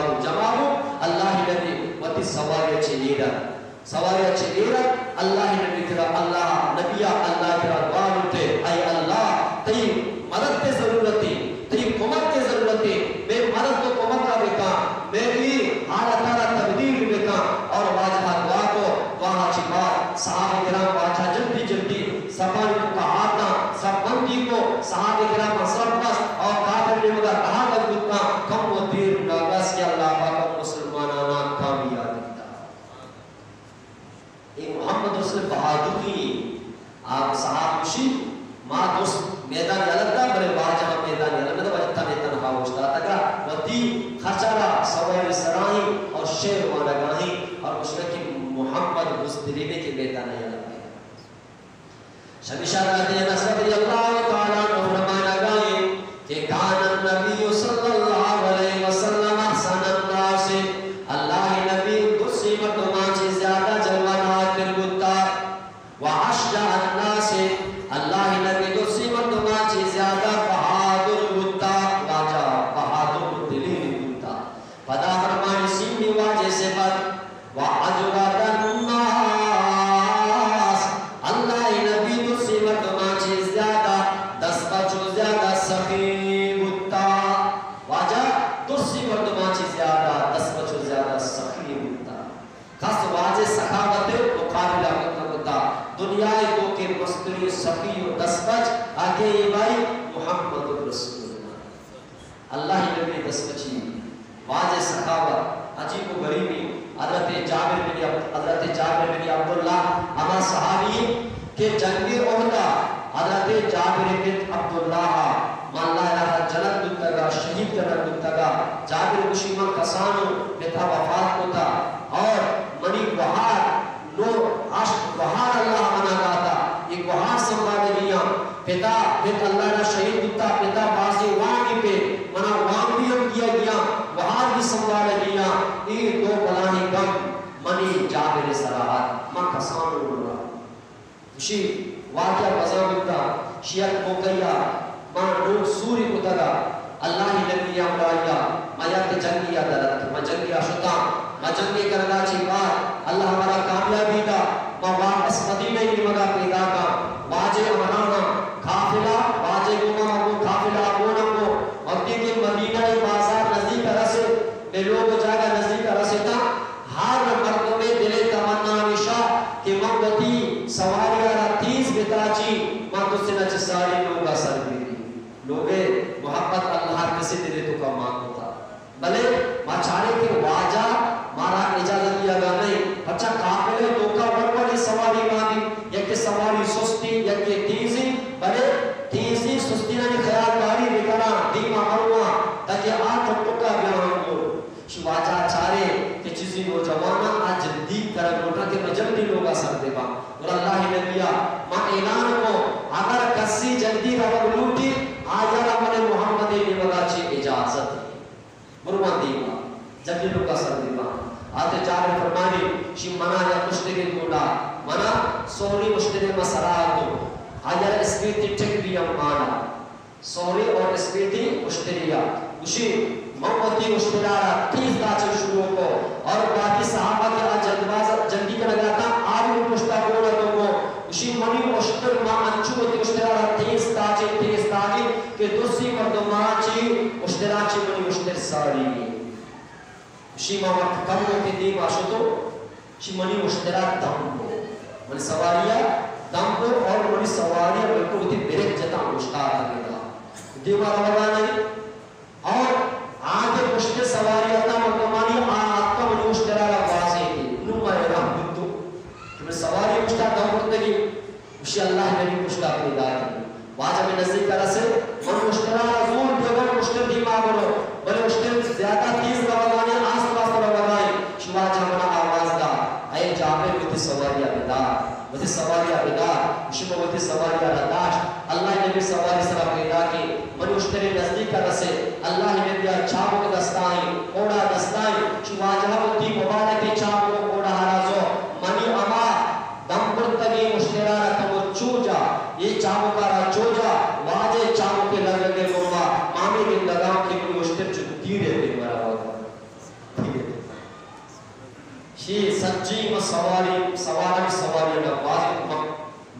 سواری ءَ چہ ایر ات۔ سواری ءَ چہ ایر ات، اللہ ءِ نبی کرا، اللہ، نبی ءَ اللہ ءِ کرا دعا لوٹے، اے اللہ، تئی مدد ءِ ضرورت ایں، تئی کمک ءِ ضرورت ایں، مئے مدد ءُ کمک ءَ بکن، مئے اے حالت ءَ را تبدیل بکن۔ اور واجہ ءَ دعا کو، دعا ءَ چہ بعد صحابہ کرام واجہ جلدی جلدی صفانی توکا آتاں، صف بندی کو، صحابہ کرام صف بست اور کافر نیمگا رہادگ بوتاں، کمو دیر نہ گوست کہ اللہ پاک مسلمانانا کامیابی دات۔ اے محمد رسول بہادری، آ صحابہ گوشی، ما درست میدان یلہ دات، بلے واجہ میدان یلہ نہ دات، واجہ تنے تنہا اوشتاتگا، وتی خچرا سواری سرائیں اور شعر وانگائیں اور گوشگا کہ محمد بزترین ایں کہ میدان یلہ دات۔ شمیشا حضرت انس رضی اللہ تعالی عنہ فرمائنگائیں کہ کان النبی صلی اللہ علیہ وسلم احسن الناس، اللہ نبی درسیں مردماں چہ زیادہ جلوہ ناک تر بوتا، و اشجع الناس، اللہ نبی درسیں مردماں چہ زیادہ بہادر بوتا، واجہ بہادر و دلیر بوتا۔ پدا فرمانی سیمی واجہ صفت، و اجود الناس، اللہ نبی درسیں مردماں چہ زیادہ دست بچ و زیادہ سخی بوتا۔ واجہ درسیں مردماں چہ زیادہ دست بچ و زیادہ سخی بوتا۔ کس واجہ سخاوت مقابلہ کت نہ کتا۔ دنیا توکا مستریں سخی و دست بچ آ کئے بھائی؟ محمد رسول اللہ۔ اللہ نبی دست بچی، واجہ سخاوت، عجیب و غریبی۔ حضرت جابر بن عبد-، حضرت جابر بن عبداللہ ہما صحابی کہ جنگ احد ءَ حضرت جابر بن عبداللہ ما اللہ راہ جنگ بوتگا، شہید کنگ بوتگا۔ جابر گوشی، من کسانو پتا وفات کتا اور منی گوہار نو ہشت گوہار اللہ منا داتا، اے گوہار سنبھالگیاں۔ پتا، پت اللہ را شہید بوتا، پتا بازیں وانگی پہ منا وانگ بھی ہم دیگیاں، گوہار بھی سنبھالگیاں۔ اے دو بلاہیں گم منی جابر سرا ات، من کسانو مرا۔ گوشی، واقعہ مزن بوتا، شی یک موقعیا ما لوگ سوری کتگا، اللہ نبی ہمراہیا ما یک جنگیا در اتکیں، ما جنگیا شتاں، ما جنگے کنگا چہ بعد اللہ مارا کامیابی دا، ما واپس مدینہ نیمگا پیداکاں، واجہ ہمراہاں، قافلہ، واجہ گوما ما گوں قافلہ گون انگو، وقتی کہ مدینہ بازار نزدیک رسے، مئے لوگ و جاگہ نزدیک رسیتاں، ہر مردمے دل ءِ تمنا ہمیشہ کہ من وتی سواری ءَ را تیز بتاچی، من درستینا چہ ساری لوگ ءَ سر بیری۔ لوگ ءِ محبت اللہ ہر کسی دل ءِ توکا مان کتا۔ بلے ما چاریں کہ واجہ مارا اجازت دیگا نئیں، پرچا قافلہ ءِ توکا وڑ وڑیں سواری مانی، یکے سواری سستی، یکے تیزی، بلے تیزی سستیانی خیالداری بکناں، دیما مرواں، تاکہ آ ٹکٹکا بیاں ہم گوں۔ شی واجہ چارے کہ چیزی نوجواناں آ جلدی کرن لوٹاں کہ ما جلدی لوگا سر بباں۔ گڑا اللہ نبیا ما اعلان کو، اگر کسی جلدی روگ لوٹی، آیارا من محمد نیمگا چہ اجازت۔ برواں دیما، جلدی لوگا سر بباں۔ آتے جابر فرمانی، شی منا یک اشترے گونڈا، منا سہری اشترے ما سرا تو، آیارا اسپیتی ٹک بی ہم مانا۔ سہرے اور اسپیتی اشتریا۔ گوشی، من وتی اشترا را تیز تاچگ شروع کو اور باقی صحابہ کہ آ جلد باز جلدی کنگا اتاں، آ بھی پشتا گون اتو کو۔ گوشی، منی اشتر، ما انچو وتی اشترا را تیز تاچے، تیز تاچے کہ درسی مردماں چی اشترا چی منی اشتر ساری۔ گوشی، ما وقت کم وتی دیما شتو، چی منی اشترا دم کو، منی سواریا دم کو اور منی سواریا بالکل وتی بریک جتا اوشتاتگے دا۔ دیما روگا نئیں اور آگے پشت سواری اتاں مردمانی آ آتکا منی اشترا را گوازینتی۔ نوں ما حیران بوتو کہ منی سواری اشترا دم برتگی۔ گوشی، اللہ نبی پشتا پیداکیں۔ واجہ مئے نزدیکا رسے، من اشترا را زور دیگاں اشتر دیما برو، بلے اشتر زیادہ تیز روگا نئیں، آست آست روگا ایں۔ شی واجہ منا آواز دا، اے جابر، وتی سواریا بدار، وتی سواریا بدار۔ گوشی، من وتی سواریا را داشت۔ اللہ نبی سواری سرا پیداکیں، من اشترے نزدیکا رسے، اللہ نبیا چابک دستا ایں، کوڑا دستا ایں۔ شی واجہ وتی مبارکیں چابک و کوڑا ہرا زو، منی ہما دم برتگیں اشترا را کمو چو جا، اے چابکا را چو جا، واجہ چابکے لگگے گوما، مامی گندگاں کہ منی اشتر چو تیرے دیما روگا۔ تیرے دیما۔ شی سجی ما سواری، سوارانی سواری اگا باز ما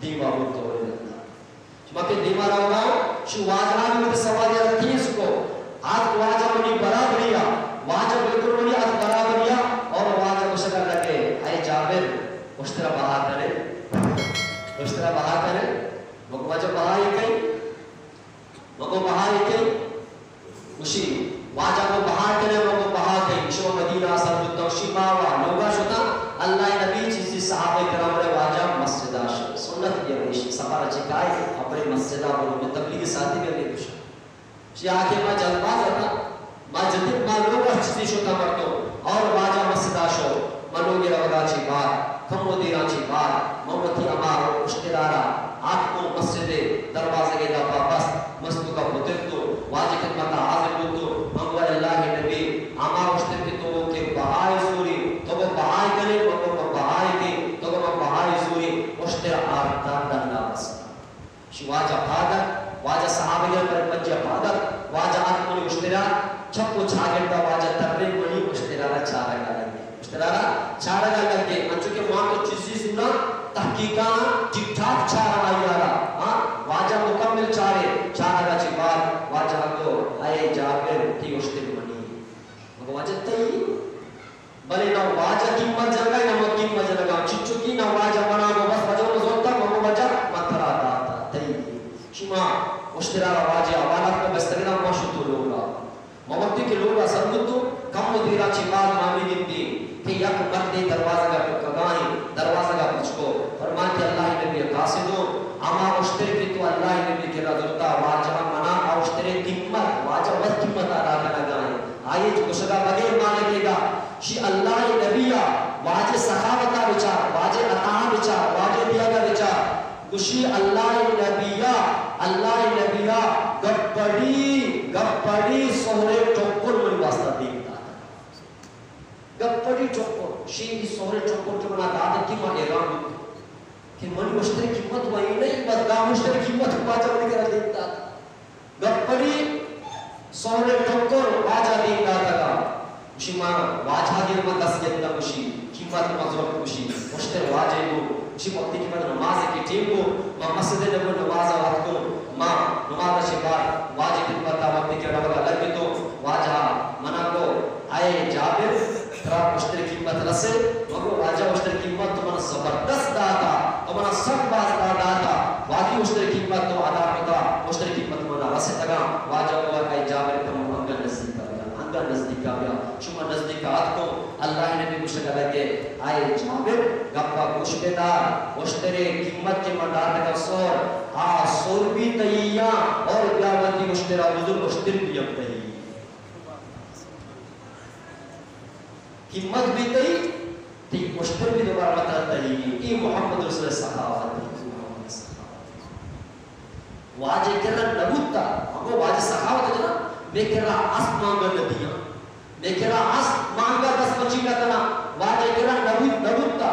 دیما بوت تو ولی لگتا۔ شما کہ دیما روگا، شی واجہ بھی مت سواری را تیز کو۔ آت واجہ منی برابریا، واجہ بالکل منی آت برابریا، اور واجہ گشگا لگے، اے جابر، اشترا بہا کرے، اشترا بہا کرے، مگو واجہ بہا ہی کئی۔ مگو بہا ئے کئی؟ گوشی، واجہ گو بہا کنے، مگو بہا کئی۔ شما مدینہ سر بوتا، شی ماوا لوگا شتا، اللہ نبی چیزی صحابہ کرام رے واجہ مسجدہ شو۔ سنت یہ ریشی سفر چکائے، اپنے مسجدہ برو، میں تبلیغ ساتھی میں نہیں گوشا۔ شی آکے ما جلد باز اتا، ما جدید ما لوگ چیزی شتا مردو، اور واجہ مسجدا شو، ما لوگی روگا چی بار، کم و دیران چی بار، ما وتی اما اشترارا، آتکو مسجد دروازگے دا پا بست، مستو کا بتر تو، واجہ خدمت حاضر بوتو، من گو اللہ نبی، اما اشتر کی تو کہ بہائے زوری، تو گو بہائے کنے، من گو بہائے کے، تو گو بہائے زوری، اشتر آرتا دنگا بست۔ شی واجہ پادت، واجہ صحابہ پر پنجہ پادت، واجہ آتکونی اشترا، چپ و چاگردا واجہ ترے منی اشترارا چارگا لگے۔ اشترارا چارگا لگے، انچو کہ وان تو چیزی سورا تحقیقانا ٹھیک ٹھاک چارا آیارا، ہاں، واجہ مکمل چارے، چارگا چی بعد واجہ گو، اے جابر، تی اشتر منی۔ مگو واجہ تئی؟ بلے نہ واجہ قیمت جنگا، نہ من قیمت جنگا۔ چچو کی نہ واجہ منا گو بس وجہ نہ زورتا، مگو وجہ من ترا داتا، تئی۔ شما اشترا واجہ حوالہ کو بستگنا ما شتو لوگا۔ ما وقتی کہ لوگا سر بوتو، کم و دیرا چی بعد ما می گندی کہ یک مردے دروازگا ٹکگائیں، دروازگا پچکو۔ فرمائے کہ اللہ نبی قاصدو، اما اشتر کہ تو اللہ نبی کرا زرتا، واجہ منا اشترے قیمت، واجہ وت قیمت ادا کنگائیں۔ آئی چو گوشگا بغیر مالکے گا، شی اللہ نبی ء واجہ سخاوت ء بچار، واجہ عطا ء بچار، واجہ دیگ ء بچار۔ گوشی اللہ نبی ء، اللہ نبی ء گپڑی، گپڑی سہرے ٹکر منی واسطہ دیم دات۔ گپڑی ٹکر، شی سہرے ٹکر کہ منا دات کہ ما حیران بوت کہ منی اشتری قیمت و اے نہیں، بس دام اشتری قیمت واجہ منی کرا دیم دات۔ گپڑی سہرے ٹکر واجہ دیم داتگا۔ گوشی ما واجہ دیم ما دست گپتا، گوشی قیمت ما زرت، گوشی اشتر واجہ گو۔ گوشی وقتی کہ من نماز کی ٹیم گو، ما مسجد نبو نماز آتکو، ما نماز چے بعد واجہ خدمت وقتی کہ روگا لگتو، واجہ منا گو، اے جابر، ترا اشتر قیمت رسے؟ مگو واجہ اشتر قیمت تو منا زبردست داتا، تو منا سک باز دا داتا، واقعی اشتر قیمت تو ادا کتا، اشتر قیمت منا رسیتگا۔ واجہ گو اے جابر، کمو انگا نزدیکا بیا، انگا نزدیکا بیا۔ شما نزدیکا آتکو، اللہ نبی گوشگا لگے، اے جابر، گپا گوش بدار، اشترے قیمت کہ من داتگا سور، آ سور بھی تئی یا، اور بیا وتی اشترا بزر، اشتر بھی اب تئی۔ قیمت بھی تئی، تئی اشتر بھی دوبارہ متا تئی۔ اے محمد رسول سخاوت، اے محمد سخاوت۔ واجہ کرا نبوتا، مگو واجہ سخاوت جنا، میں کرا اسب مانگا ندیا۔ میں کرا اسب مانگا دست بچی نہ کنا، واجہ کرا نبوت، نبوتا۔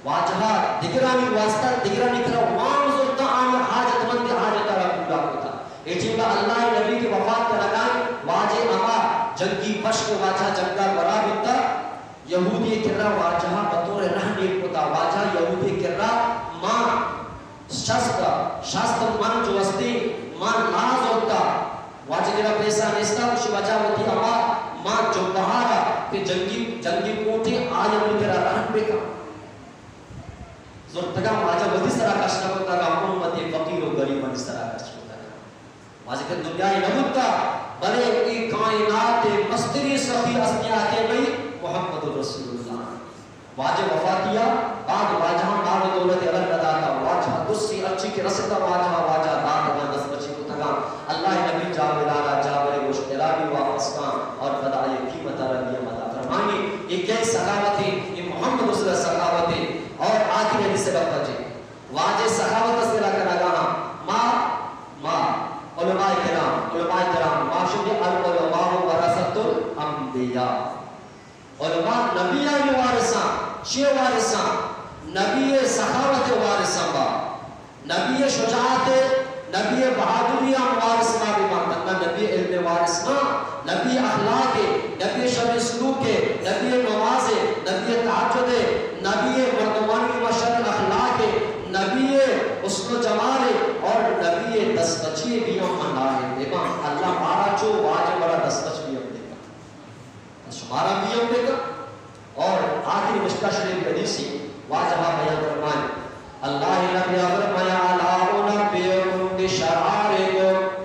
واجہ دگرانی واسطہ، دگرانی کرا وام زرتا، آنی حاجت مند حاجت را پورا کتا۔ اے ٹیم اللہ نبی کے وفات کرگا، واجہ اما جنگی پشک واجہ جنگا برا بیتا، یہودی کرا واجہ بطور رہن ایر کتا، واجہ یہودی کرا ما شست، شست من جو استی، ما لاز ہوتا، واجہ کرا پیسہ نیستا، اسی وجہ ہوتی اما ما جو بہارا کہ جنگی، جنگی کوٹی آیا من کرا رہن بکا۔ زرتگا واجہ وتی سرا کش نہ کتگا، امت فقیر و غریبانی سرا کش کتگا۔ واجہ کہ دنیا ء نہ بوتا، بلے اے کائنات ء مستریں سخی ہستی آتے بھئی محمد رسول اللہ۔ واجہ وفاتیا بعد واجہ مال و دولت الگ نہ داتا، واجہ درسی ہرچی کہ رستا واجہ، واجہ داتگا دست بچی کتگا۔ اللہ نبی جابرا را، جابر گوشت الہی واپس کن اور پدا آئی قیمت را دیا مدا فرمانی۔ اے کئی سخاوت ہے، اے محمد رسول سخاوت ہے۔ اور آخری حدیث گپا جی، واجہ سخاوت اس کرا کنگا ہاں۔ ما، ما، علماء کرام، علماء کرام، ما شدی العلماء ورثۃ الانبیاء۔ علماء نبیانی وارثاں، چے وارثاں؟ نبی سخاوت وارثاں با۔ نبی شجاعت، نبی بہادری ہم وارث ما بہ بنت، نہ نبی علم وارث ما، نبی اخلاق، نبی شر سلوک، نبی نماز، نبی تعارف۔ نبی مردمانی مشہد اخلاق، نبی حسن و جمال اور نبی دستچی بیاں من ناہید بباں۔ اللہ مارا چو واجہ مارا دستچ بیاں دیتا، شمارا بیاں دیتا۔ اور آخری مشکا شریف حدیثی واجہ بیان فرمائے، اللہ نبی فرمایا، الا انبئکم بشرارکم،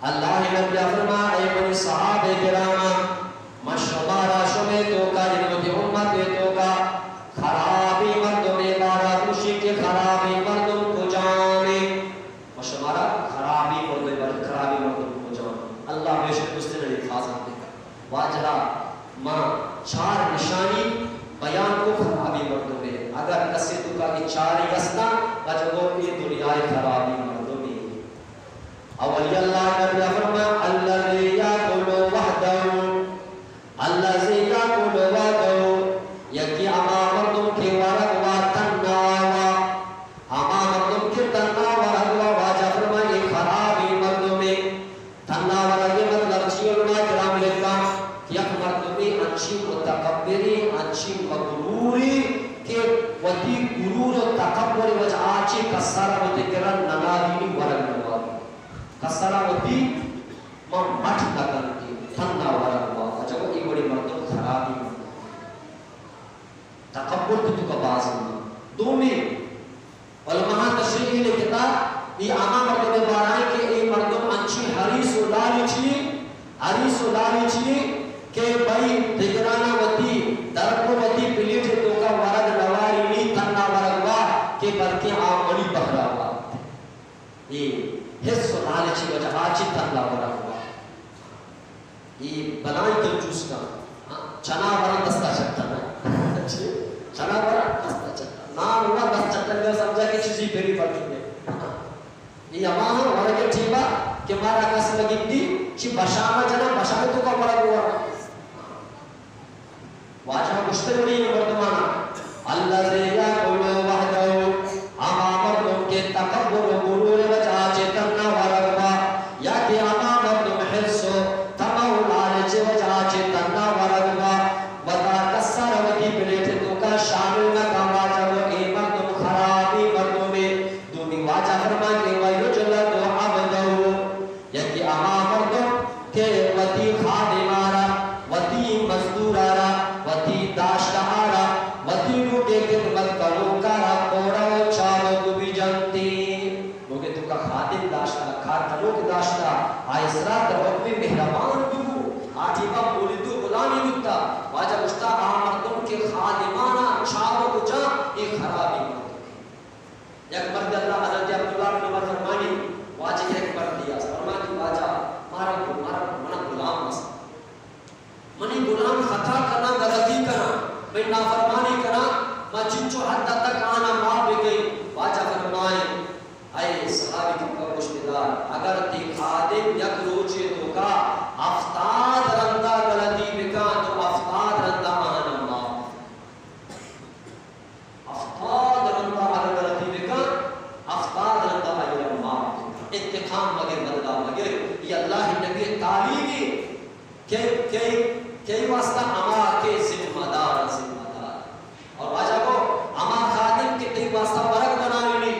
اللہ نبی فرما، اے منی صحابہ کرام، من شمارا شمے توکا، یعنی وتی امت توکا خرابی مردم بارا گوشی کہ خرابی مردم کجام؟ من شمارا خرابی مردم بارا، خرابی مردم کجام؟ اللہ بیشک دوستین علی خاص دیتا۔ واجہ ما چار نشانی بیان کو خرابی مردم۔ اگر کسی توکا اے چاری ہستا، واجہ گو اے دنیا خرابی مردم۔ اولی اللہ نبی فرما، الذی یاکل وحدہ، الذی یاکل وحدہ، یکی ہما مردم کہ ورگ وا تنہا وا، ہما مردم کہ تنہا ورگ وا، واجہ فرما اے خرابی مردمے۔ تنہا ورگ مطلب چی؟ علماء کرام لکھا کہ یک مردمے انچی متکبری، انچی مغروری کہ وتی غرور و تکبر وجہ چی کسارا وتی کرا ننادینی، ورگ نواری۔ کسرا وتی ما مٹ نہ کنت کہ تھنا ورگ وا، اجب اے وڑیں مردم خرابی مردم۔ تکبر تو تو کا باز نہ۔ دومی علماء تشریح لکھتا، اے ہما مردم بارائیں کہ اے مردم انچی حریص و لالچی، حریص و لالچی کہ بھئی دگرانا وتی درک و وتی پلیٹ توکا ورگ نواری نی، تھنا ورگ وا کہ بلکہ آ منی بہرا وا۔ اے حرص و لالچی وجہ آ چی تھنا ورگ وا۔ اے بلاہیں کنجوس کن۔ ہاں، چنا ورن دستا چٹن۔ چی؟ چنا ورن دستا چٹن۔ نان ورن دست چٹن کا سمجھا کہ چیزی پھری پڑ چکے۔ ہاں۔ اے ہما ہم ورگ ٹیما کہ مارا کس مگندی، چی بشام جنا، بشام توکا ورگ وا۔ واجہ گوشتے وڑی مردمانا، الذی یاکل وحدہ، ہما مردم کہ تکبر و غرور وجہ چہ تھنا ورگ با، یا کہ ہما مردم حرص و طمع و لالچ وجہ چہ تھنا ورگ با، وتا کسا وتی پلیٹ توکا شامل نہ کا، واجہ گو اے مردم خرابی مردمے۔ دومی واجہ فرما کہ ویجلد عبدہ، یکی ہما مردم کہ وتی خادمارا، وتی مزدورارا، وتی داشتہارا، وتی لوگے خدمت کنوکارا کوڑا و چابک بجنتی۔ لوگے توکا خادم داشتا، کار کنوک داشتا، آئی سرا در حکم مہربان ببو۔ آ ٹیما مولدو غلامی بوتا۔ واجہ گوشتا آ مردم کہ خادمانا چابک جا، اے خرابی مردم۔ یک مرد اللہ، حضرت عبداللہ بن عمر فرمانی، واجہ یک مردی است، فرمانی واجہ مارا، مارا، منا غلام است۔ منی غلام خطا کنا، غلطی کنا، من نافرمانی کنا، ما چنچو حد تک آنا معاف بکئی؟ واجہ فرمائے، اے صحابی، تو گوش بدار، اگر تی خادم یک روچے توکا ہفتاد رندا غلطی بکا تو ہفتاد رندا آنا معاف۔ ہفتاد رندا اگر غلطی بکن، ہفتاد رندا آئی را معاف بکن۔ انتقام مگر، بدلہ مگر۔ یہ اللہ نبی تعلیمی کہ، کہ، کہ واسطہ ہما کہ ذمہ دار، ذمہ دار۔ اور واجہ گو، ہما خادم کہ تئی واسطہ ورگ بنائینی،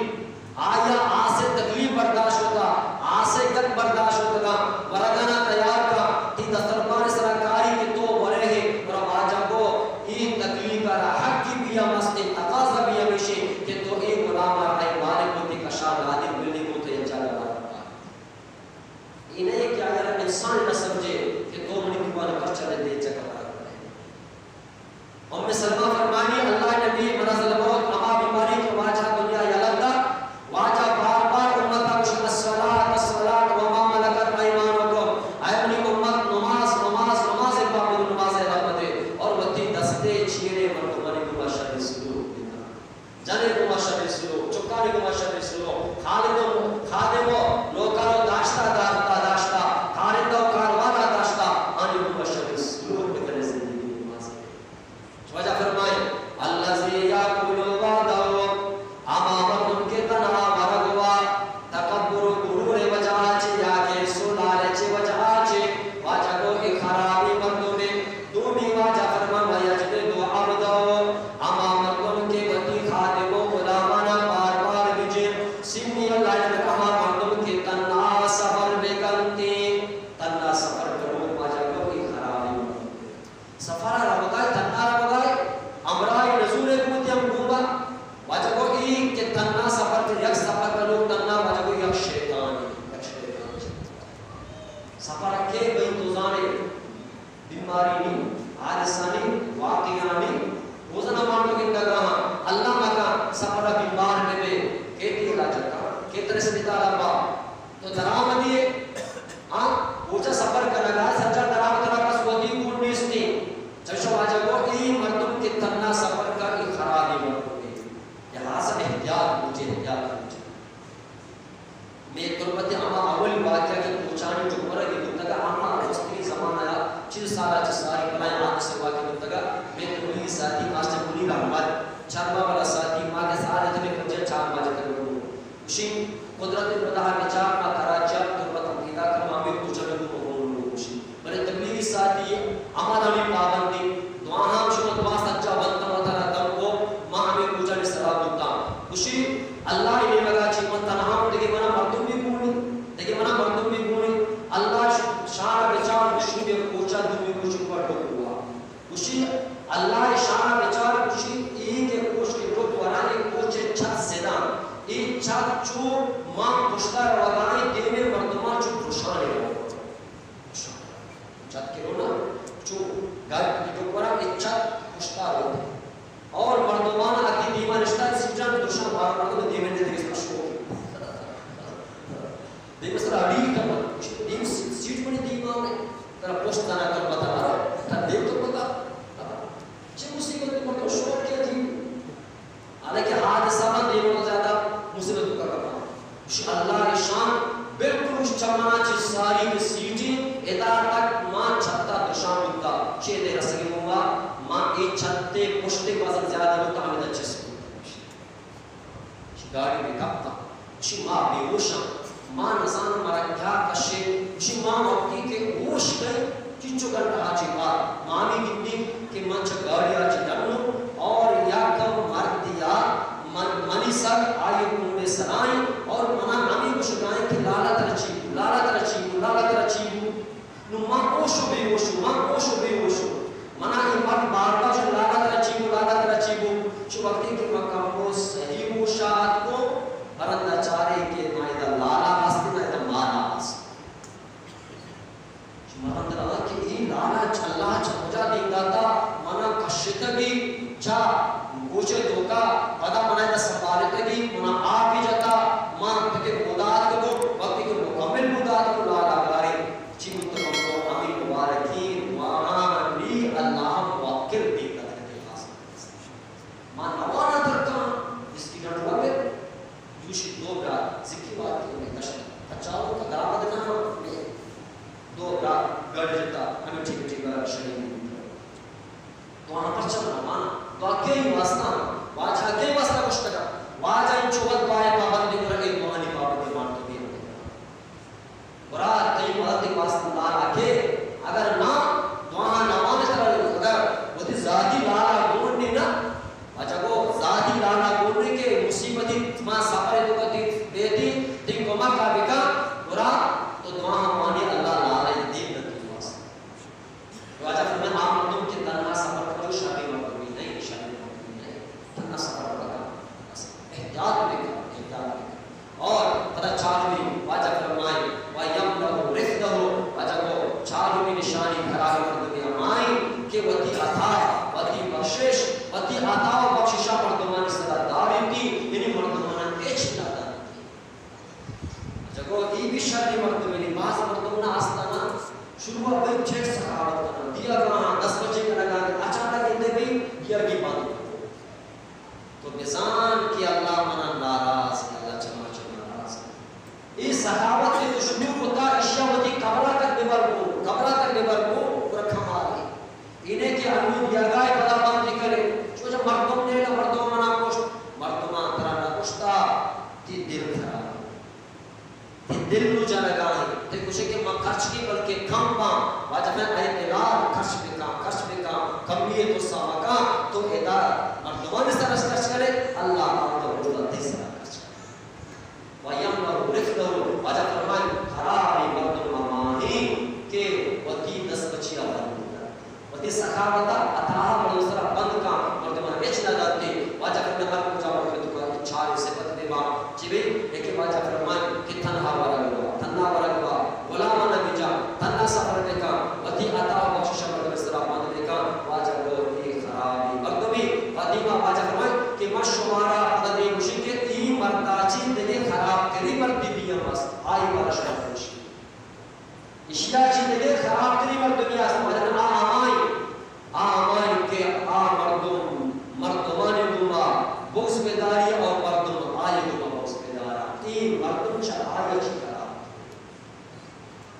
آیا آسے تکلیف برداشت ہوتا، آسے گت برداشت ہوتا، ورگانا تیار کا، تی دسترخوان سرا کاری کہ تو ورے ہے، اور واجہ گو، ای تکلیف را حق کی بیا مست، تقاضا بیا میشے کہ تو اے غلام را اے مالک ہوتی کشا نادر ملی کو تو یک جاگہ ورگ کا۔ اے نہیں کہ اگر انسان نہ سمجھے کہ تو منی دیوان پرچہ دے دے چکا ورگ کرے۔ ام سلمہ فرمانی، اللہ نبی منا ظلم موت ہما بیماری کہ واجہ دنیا یلہ دا، واجہ بار بار امتا گوشت، الصلاۃ، الصلاۃ وما ملکت ایمانکم، اے منی امت، نماز، نماز، نماز پابند، نماز رحمت۔ اور وتی دستے چیرے مردمانی گوما شر سلوک بکن۔ جنے گوما شر سلوک، چکانی گوما شر سلوک، خادم و، خادم و نوکر و داشتا، داشتا، داشتا، کارندہ و کاروانا داشتا، آنی گوما شر سلوک بکنے زندگی نماز۔ واجہ فرمائے، الذی یاکل وحدہ، ہما مردم کہ تنہا ورگ وا، تکبر و غرور وجہ چہ یا کہ سو لالچ وجہ چہ، واجہ گو اے خرابی مردمے۔ دومی واجہ فرمان، و یجلد عبدہ، ہما مردم سفر ءَ روگ ءَ ئے، تھنا روگ ءَ ئے، ھمراھے نزور ئے گوں وتی ھمگوما۔ واجہ گو اے کہ تھنا سفر کہ یک سفر کنوک تھنا، واجہ گو یک شیطانے، یک شیطانے۔ سفر ءَ کہ بھئی تو زانے، بیماری نی، حادثہ نی، واقعہ نی، روزانہ ما تو گندگ ءَ آں، اللہ مکن سفر ءَ بیمار بہ بے، کہ تئی علاج کن، کہ ترا اسپتال ءَ با۔ تو درآمدی ئے، آ، کوچ ءَ سفر کنگ ءَ ئے، سجا درآمد ترا کس وتی گون نیستی۔ چش واجہ گو اے مردم کہ تھنا سفر کن، اے خرابیں مردمے۔ لہذا احتیاط بوجے، احتیاط بوجے۔ مئے تربت ءِ ھما اولی واقعہ کہ کوچانی ٹکر ءَ بوتگ ءَ، ھما درستیں زمانہ ءَ چل سال ءَ چہ ساری بلاھیں حادثہ واقعہ بوتگ ءَ، مئے تبلیغی ساتھی ماسٹر منیر احمد، چربا والا ساتھی، ما کہ سال ءَ تبے پنجاہ چار واجہ تبے گوشی، قدرت خدا ءَ بچار ما کراچی ءَ تربت ءَ پیدا کن، ما ھمے کوچ ءَ بہ گوں مہ گوں گوشی۔ بلے تبلیغی ساتھی ھما دامی پابندی، دعا ھم شما دعا سجا بنت، وتارا دم کو، ما ھمے کوچانی سرا بوتاں۔ گوشی، اللہ ءِ نیمگ ءَ چی من تنہا اوں، دگہ منا مردم بی گونی، دگہ منا مردم بی گونی۔ اللہ ش-، شان ءَ بچار، گوشی، یک کوچ ءَ دومی کوچ ءَ ڈک ہوا۔ گوشی، اللہ ءِ شان ءَ بچار، گوشی، اے کہ کوچ کہ ڈک ورا، اے کوچ ءِ چھت سداں، اے چھت چو ما پشتا روگا ایں، دیمے مردماں چو پرشانے روگا۔ چھت کہ رونا، چو گاڑی کہ ڈک ورا، اے چھت پشتا روگا۔ اور مردمان اگی دیما نشتا، سیٹاں درشاں بارہ مردم دیمے دے دیگه شوق۔ دیمے سر اڑی کمن، دیم سی-، سیٹ منی دیما میں، ترا پشت زنا کر بتا رہا، تا دیم تو پتا، چه مصیبت مردم شوق کیا جی؟ حالانکہ حادثہ من دیم تو زیادہ مصیبت کا کما۔ گوشی اللہ ءِ شان، بالکل گوشی چمنا چہ ساری کہ سیٹیں، ادا تک ما چھتا درشان بوتا، چہ دے رسگی ہوا، ما اے چھتے پشتے بازن زیادہ بوتا، ہمیں دا چس بوتا۔ گوشی گاڑی بہ کپتا۔ گوشی ما بے ہوشاں، ما نزاناں مارا کیا کشے۔ گوشی ما وقتی کہ ہوش کئیں، چنچو گھنٹہ ءَ چہ بعد ما ہمے گندیں کہ من چہ گاڑی ءَ چہ ڈنوں اور یک مردے ءَ من، منی سر آئی ءِ کونڈ ءِ سرا ایں اور منا ہمے گوشگا ایں کہ لالا ترا چی بو، لالا ترا چی بو، لالا ترا چی بو۔ نوں ما ہوش و بے ہوش، ما ہوش و بے ہوش۔ منا اے مرد بار بار گوشت، لالا ترا چی بو، لالا ترا چی بو۔ چو وقتی کہ ما کمو صحیح ہوش ءَ اتکوں، برندا چارے کہ نہ ادا لالا است، نہ ادا مالا است۔ من اندر آں کہ اے لالا چہ اللہ چہ کجا دیم داتا، منا کشتگی چہ کوچے توکا، پدا منا ادا سنبھالتگی، منا آپی جتا، من پکے مدات کو، وقتی کہ مکمل مدات کو لالا گارے، چی متمم کو ہمیں مبارکین وانی اللہ موکل دیم داتا۔ ما نوانا درکاں، اسٹوڈنٹ وغیرہ، یوشی دو برات، زکی وارتی میں کشن۔ کچاو کا درآمد نہ میں دو برات گڑ جتا، ہمیں ٹھیک ٹھیک شریک۔ تو ہم پرچم نوانا، تو کئی واسطہ، واجہ کئی واسطہ مشتگا، واجہ انچو وقت پائے پابندی کرے، وانی پابندی مانتے بھی۔ گڑا تئی مدد ءِ واسطہ لالا کہ اگر نہ، دعا نہ وان ترا، اگر وتی ذاتی لالا گون نہ، اچھا گو ذاتی لالا گون نہ کہ مصیبتی ما سفر تو کتی بیتی، تئی کمک کا بکا، گڑا تو دعا وانی اللہ لالا دین نہ تئی واسطہ۔ واجہ فرمائے، آ مردم کہ تنہا سفر کرو، شریں مردمی نہیں، شریں مردمی نہیں۔ تنہا سفر کرو، احتیاط بکن، احتیاط بکن۔ اور پدا چارمی واجہ فرمائے، و یمنع رفدہ، واجہ کو چارمی نشانی خراب مردمی ہمائی کہ وتی عطا، وتی بخشش، وتی عطا و بخششا مردمانی سرا داری کی، یعنی مردمانا ہچ نہ داری۔ جگو ای بھی شریں مردمے، باز مردم نہ آستانا شروع بئی چیک سخاوت کنا، دیا گانا، دست بچے کنا گانا، اچانک اندے بئی دیا گی بند۔ تو بزان کہ اللہ منا ناراض، اللہ چما چو ناراض۔ ای سخاوت کہ تو شروع کتا، اشیا وتی قبرا تک ببر کو، قبرا تک ببر کو، پر کمال ہے۔ اینے کہ انو دیگائے پدا بند کرے، چو جا مردم نے، مردم منا کشت، مردمان ترا نہ کشتا، تی دل خراب۔ تی دل نو جنگا ہے، تی گوشے کہ من خرچ کی بلکہ کم باں، واجہ میں اے بلال خرچ بکا، خرچ بکا، کمی تو سا مکا، تو ادا مردمان سرش خرچ کرے، اللہ پاک تو وجود تی سرا خرچ کرے۔ و یمنع رفدہ، واجہ فرمائے، خرابیں مردم ہماہی کہ وتی دست بچیا بند بوتا، وتی سر سخاوت ءَ عطا ءَ مردم سرا بند کن، مردم ءَ ہچ نہ دنت۔ واجہ فرمائے ہر کجا مردم تو کا چار صفت بہ باں، چی بی؟ یکے واجہ فرمائے کہ تنہا ورگ با، تنہا ورگ با، غلام نہ بجا، تنہا سفر بکن، وتی عطا و بخشش مردم سرا بند بکن۔ واجہ گو اے خرابیں مردمے۔ و دیما واجہ فرمائے کہ من شمارا پدا دیم گوشی کہ اے مردا چی دگہ خراب تری مردی بی ہم است، آئی بارا شما گوشی۔ اشیا چی دگہ خرابتری مردمی است، مگر آ ہمائی، آ ہمائی کہ آ مردم، مردمانی گوما بغض بداری اور مردم آئی گوما بغض بدارا۔ اے مردم چہ آیا چی خراب؟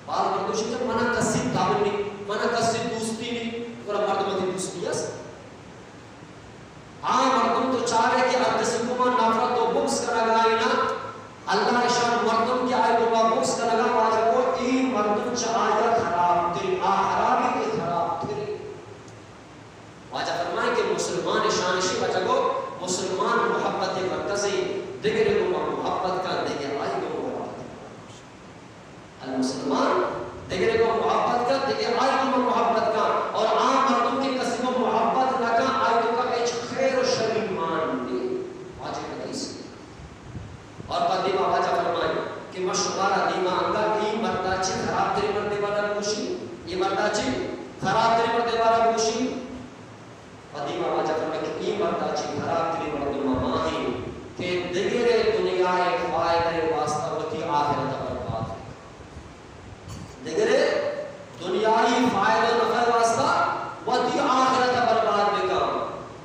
بعض مردم شی کہ منا کسی تب نی، منا کسی دوستی نی، پر مردم تی دوستی است۔ آ مردم تو چارے کہ ہر کسی گوما نفرت و بغض کنگا اینا، اللہ اشان مردم کہ آئی گوما بغض کنگا، واجہ گو اے مردم چہ آیا خراب تر، آ خرابی کہ خراب تر۔ واجہ فرمائے کہ مسلمان شان شی، واجہ گو مسلمان محبت مرکزی، دگرے گوما محبت کا، دگہ آئی گوما محبت کا۔ المسلمان دگرے گو محبت کن، دگہ آئی گو محبت کن، اور عام مردم کہ کسی گو محبت نہ کن، آئی تو کا ہچ خیر و شر ایمان دے۔ واجہ حدیث۔ اور پد دیما واجہ فرمائی کہ ما شمارا دیما انگا ای مردا چی خراب تری مردے والا گوشی، ای مردا چی خراب تری مردے والا گوشی۔ پدی ما واجہ فرمائے کہ اے مردا چی خراب ترین مردم ہما ہیں کہ دگرے دنیا ء فائدہ ء واسطہ وتی آخرت ء برباد بکن۔ دگرے دنیائی فائدہ و نفع ء واسطہ وتی آخرت ء برباد بکن۔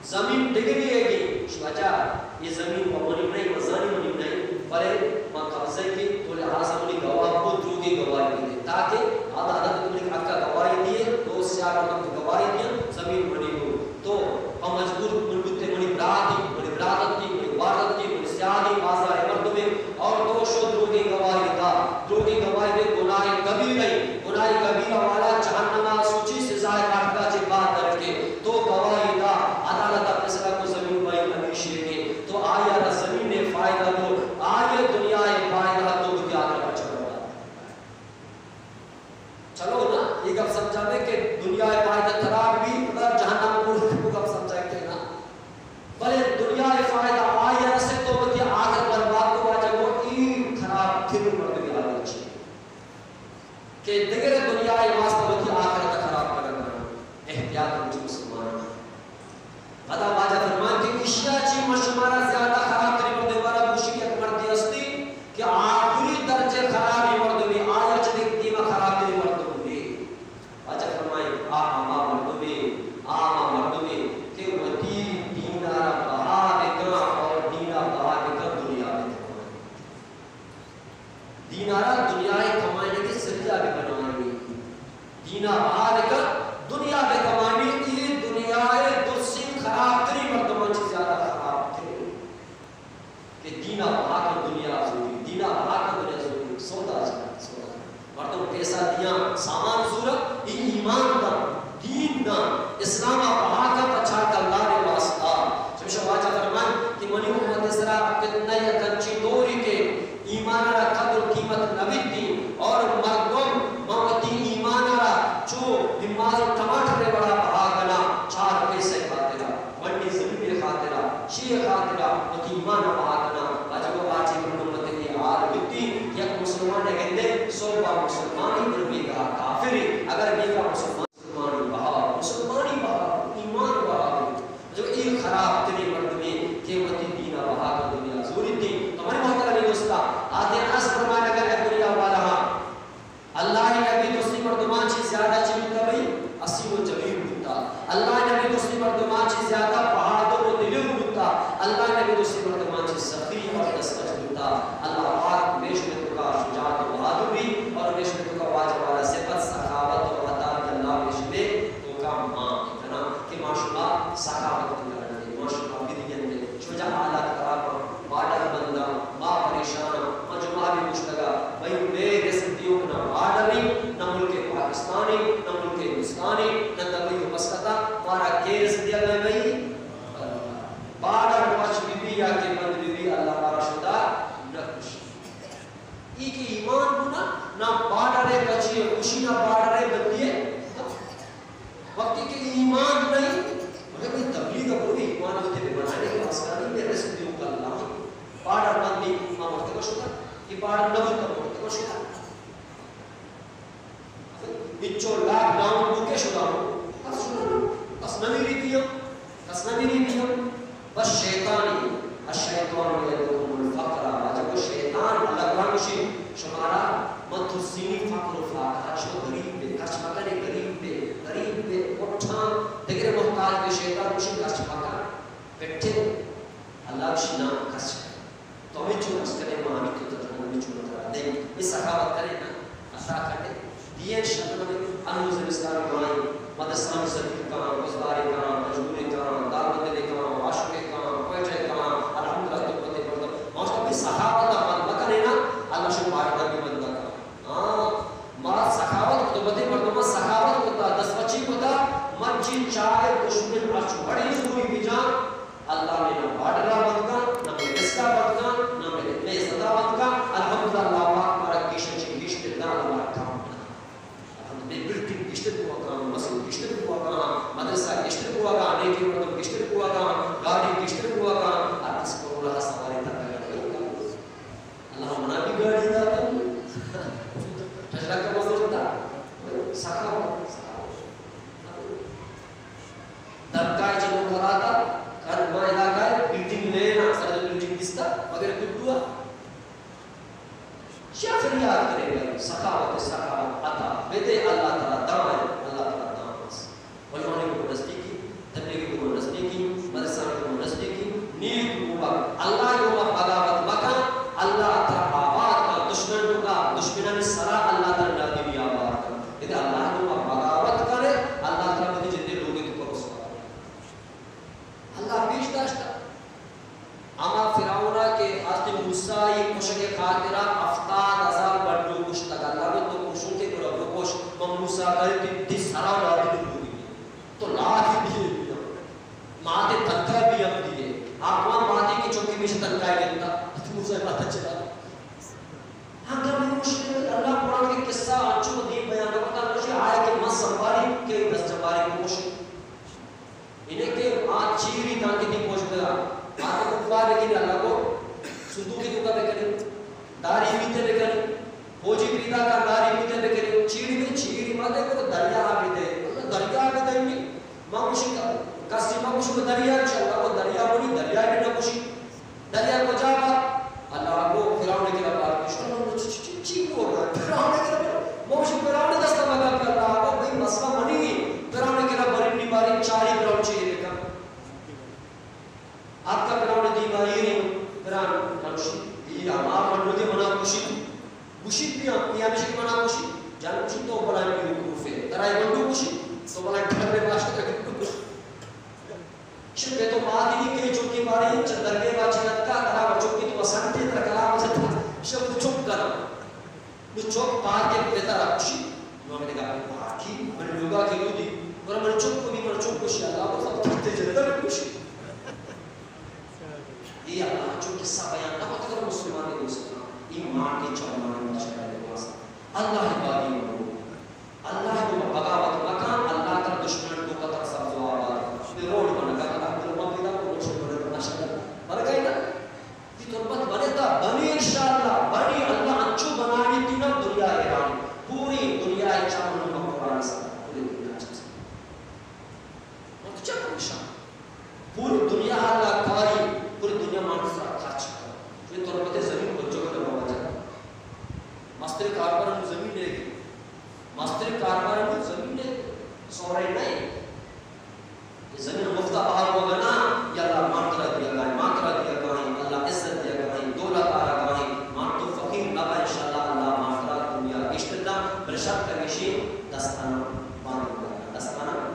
زمین دگری ء گی، واجہ اے زمین پہ منی نئیں، من زانی منی نئیں، بلے من قبضہ کی، تو لہذا منی گواہ کو، دروگیں گواہی بدے، تاکہ عدالت منی حق ء گواہی دیے، دو سیاہ مردم کہ گواہی دیاں، زمین منی ہو۔ تو پہ مجبور من بوتے، منی برات ئی، منی برات اتکی، منی گوارت اتکی، منی سیاہ ئی، بازار ء مردمے، اور تو شو دروگیں گواہی دا، دروگیں گواہی دے، گناہ کبیرہ ئی۔ گناہ کبیرہ والا جہنم ء سوچی سزا ء کاٹتا چہ بعد درکے۔ تو گواہی دا، عدالت ء فیصلہ کو زمین بھائی ہمیشی گے۔ تو آئی ء را زمین ء فائدہ کو، آئی ء دنیا ء فائدہ تو وتی آخرت ء چہ برباد۔ چلو نا، یہ گپ سمجھا میں کہ دنیا ء فائدہ ترا بھی، خدا جہنم کو گپ سمجھا کہ نا۔ بلے دنیا ء فائدہ آئی ء رسے تو وتی آخرت برباد کو، واجہ کو اے خراب تر مردم یاد رکھے۔ کہ دگرے دنیا ء واسطہ وتی آخرت ء خراب کنگ ء احتیاط روچ مسلمان۔ پدا واجہ فرمان کہ اشیا چی من شمارا زیادہ خراب ترین مردم بارا گوشی کہ یک مردی ہستی کہ آخری درجہ خرابی مردمی، آیا چہ دیما خراب ترین مردم بھی۔ واجہ فرمائے آ ہما مردمی، آ ہما مردمی کہ وتی دین ء را بہا بکن اور دین ء بہا بکن دنیا بکن۔ دین ء را دنیا ء کمائینگ ء ذریعہ بہ بنائینی۔ دین ء بہا بکن، دنیا بہ کمائینی، اے دنیا ء درسیں خراب تریں مردماں چہ زیادہ خراب تریں۔ کہ دین ء بہا کن دنیا زوری، دین ء بہا کن دنیا زوری، سودا جان، سودا جان۔ مردم پیسہ دیاں، سامان زورا، اے ایمان داں، دین داں، اسلام ء بہا کن پچا کلدارے واسطہ۔ چمیشا واجہ فرمائیں کہ منی امت ء سرا فتنہ یک انچیں دورے کہ ایمان ء را قدر و قیمت نہ بیتی اور مردم من وتی ایمان ء را چو نماز و ٹماٹر ء وڑا بہا کناں چار پیسے خاطرا، منی زمین ء خاطرا، چی ء خاطرا، وتی ایمان ء بہا کناں۔ واجہ گو آ چی منی امت ء اے حال بیتی، یک مسلمان ء گندے، صبح مسلمانی، درویگا کافرے، اگر بیگا مسلمان مسلمانی بہا، مسلمانی بہا، ایمان بہا۔ جو اے خراب ترین مردمے کہ وتی دین ء بہا کن دنیا زوریتی۔ تو منی محترمیں دوستا، آتے عرض فرمائے اگر اے دنیا والا ہاں، اللہ ء نبی دوستی مردمان چی زیادہ چی بوتا بھئی، حسین و جمیل بوتا۔ اللہ ء نبی دوستی مردمان چی زیادہ بہادر و دلیر بوتا۔ اللہ ء نبی دوستی مردمان چی سخی اور دستکش بوتا۔ اللہ پاک میش میں تو کا شجاعت و بہادری اور میش میں تو کا واجہ والا صفت سخاوت و عطا بھی اللہ میش میں تو کا مان کنا کہ ما شما سخاوت بکنیں، ما شما بدیئیں۔ شجاع حالات خراب، بارڈر بنداں، ما پریشان، ما جمعہ بھی گشتگا، بھئی مے رسیدیوں نہ بارڈر، نہ ملک پاکستانی، نہ ملک ہندوستانی، نہ دبئی و مسقطا، مارا کے رسیدیا گئے بھئی؟ بارڈر پچ بی بی یا کہ بند بی بی، اللہ مارا شدا نہ کشی۔ ای کہ ایمان بنا، نہ بارڈر پچی، خوشی نہ بارڈر بندی۔ وقتی کہ ایمان شیطانی، الشیطان یعدکم الفقر، واجہ گو شیطان، اللہ قرآن گوشی، شمارا من ترسینی فقر و فاقہ، شما غریب بے، خرچ مکنے، غریب بے، غریب بے، مٹھاں، دگرے محتاج بے، شیطان گوشی خرچ مکن، پٹھے، اللہ گوشی نا خرچ کن۔ تو ہمے چون است کنے، ما ہمے تو ترا، ہمے چون ترا دیں۔ اے سخاوت کنے نا، عطا کنے۔ دیئے شکل میں انو زمستان گوائیں، مدرسانی سفیر کاں، بزداری کاں، مجبوری کاں، دارمندے کاں، واشکے کاں، کوئٹہ کاں، الحمدللہ تربتے مردم۔ ما گوشتا بے سخاوت بند مکنے نا، اللہ شو بارگاہ بھی بند کاں۔ ہاں، ما سخاوت تو بدے مردم سخاوت کتا، دست پچی کتا، مرچی چاہے دشمن اچ وڑی زوری بجان، اللہ مئے نہ بارڈر ءَ بند کن، نہ مئے رزق ءَ بند کن، نہ مئے، مئے عزت ءَ بند کن۔ الحمدللہ، اللہ پاک مارا گیش چہ گیش دے دان، مارا کم نہ۔ الحمدللہ، بلڈنگ گیشتر بوگا، مسجد گیشتر بوگا، مدرسہ گیشتر بوگا، نیکیں مردم گیشتر بوگا، گاڑی گیشتر بوگا، ہر کس کروڑا سواری تک لگا۔ اللہ منا بھی گاڑی داتا۔ ٹھجلک کا مزہ ہوتا۔ سخاوت، سخاوت۔ دمکائے چہ نوکراتا، کن ما علاقہ بلڈنگ لینا، سر بلڈنگ دستا، مگر کٹوا۔ چیا فریاد کرے بھائی؟ سخاوت، سخاوت، عطا بدے، اللہ تعالی دان، اللہ تعالی دان بس۔ علماء کو نزدیکی، تبلیغ کو نزدیکی، مدرسہ کو نزدیکی، نیک بوبا، اللہ یوما بغاوت مکن، اللہ ترا آباد کن، دشمن تو کا، دشمنانی سرا اللہ ترا نادیمی آباد کن۔ ادا اللہ یوما بغاوت کرے، اللہ ترا بدی جندے لوگے تو کرو سوال۔ اللہ پیش داشتا۔ ہما فرعون ءَ کہ حضرت موسیٰ ءِ کشگ ءِ خاطر ءَ ہفتاد ہزار بنڈو کشتگ، اللہ گو تو کشوکے گڑا بکش، من موسیٰ ءَ گوشت تئی سرا لادی بوگی، تو لادی دیے بیا، ماتے تنکا بیا دیے، آ کواں ماتے کہ چوکی میش تنکا گنتا، حضرت موسیٰ ءِ ماتا چلا۔ ہاں، گپ مشکل، اللہ قرآن کے قصہ انچو دین بیان کرتا، مجھے آئے کہ من سنبھالی کہ دست جمباری کو کشی۔ انہیں کہ آ چیری تانکہ تئی پوش بدا۔ آ تو کفار لیکن اللہ کو صندوقی توکا بکنی، داری بیتے بکنی، فوجی پیدا کا داری بیتے بکنی، چیری بھی چیری ماتے کو دریا بیتے، اللہ دریا بیتے نہیں۔ ما کچھ کسی ما کچھ کو دریا چل رہا، وہ دریا بنی، دریا بھی نہ کچھ۔ دریا کجا با؟ اللہ کو فرعون کے رب آرتی شو، چی، چی، چی، چی بول رہا ہے؟ فرعون کے رب، موش فرعون دست مگا کہ اللہ کو بھئی مسئلہ منی، فرعون کے رب برنی باری چاری فرعون چیئے بکا۔ آپ کا فرعون دیما ایری، فرعون نوشی، یہ ہمار منو کے منا خوشی، خوشی پیا، پیا مشی منا خوشی، جان خوشی تو بلائیں بیوقوف ہے، ترائی منو خوشی، تو بلائیں گھر میں باشد۔ شپ تو ماتی کہ چوکی ماری چہ درگے واچی نتکا، ترا چوکی تو سنتے تر کلام جتا۔ شپ چپ کرا۔ نو چوک پار کے پتا رکشی۔ نو ہمیں نگاہ پارکی، من لوگا کے لودی۔ اور من چوک کو بھی من چوک کو شی اللہ کو سب تھتے جلدہ بھی خوشی۔ یہ اللہ چوک قصہ بیان نہ ہوتا کر مسلمان دوستان۔ ایمان کے چرمان بچا ہے واسطہ۔ اللہ عبادی منو۔ اللہ کو بغاوت مکان، اللہ تر دشمن کو قطر سبز و آباد۔ یہ روڈ بنا گا، اللہ تر ما پیدا کو روشن بنا، ماشاءاللہ۔ بر گئے نا؟ یہ تربت بنے تا، بنی انشاءاللہ، بنی اللہ انچو بنانی تینا دنیا ایرانی۔ پوری دنیا چمن و قرآن سا، پوری دنیا چمن۔ وقت چا پریشان؟ پوری دنیا حالا کاری، پوری دنیا مانو سرا خرچ کار۔ یہ تربت زمین کو جو کرنا وجہ۔ مستر کاروبار ہم زمین ہے۔ مستر کاروبار ہم زمین ہے۔ سورے نہیں۔ یہ زمین مفتا باہر ہوگا نا، یا اللہ مان کرا دیا گائیں، مان کرا دیا گائیں، اللہ عزت دیا گائیں، دولت آرا گائیں، مان تو فقیر نہ با، انشاءاللہ اللہ مان کرا دنیا گشت دا، بلے شرط کمیشی دستانا باندھ دا، دستانا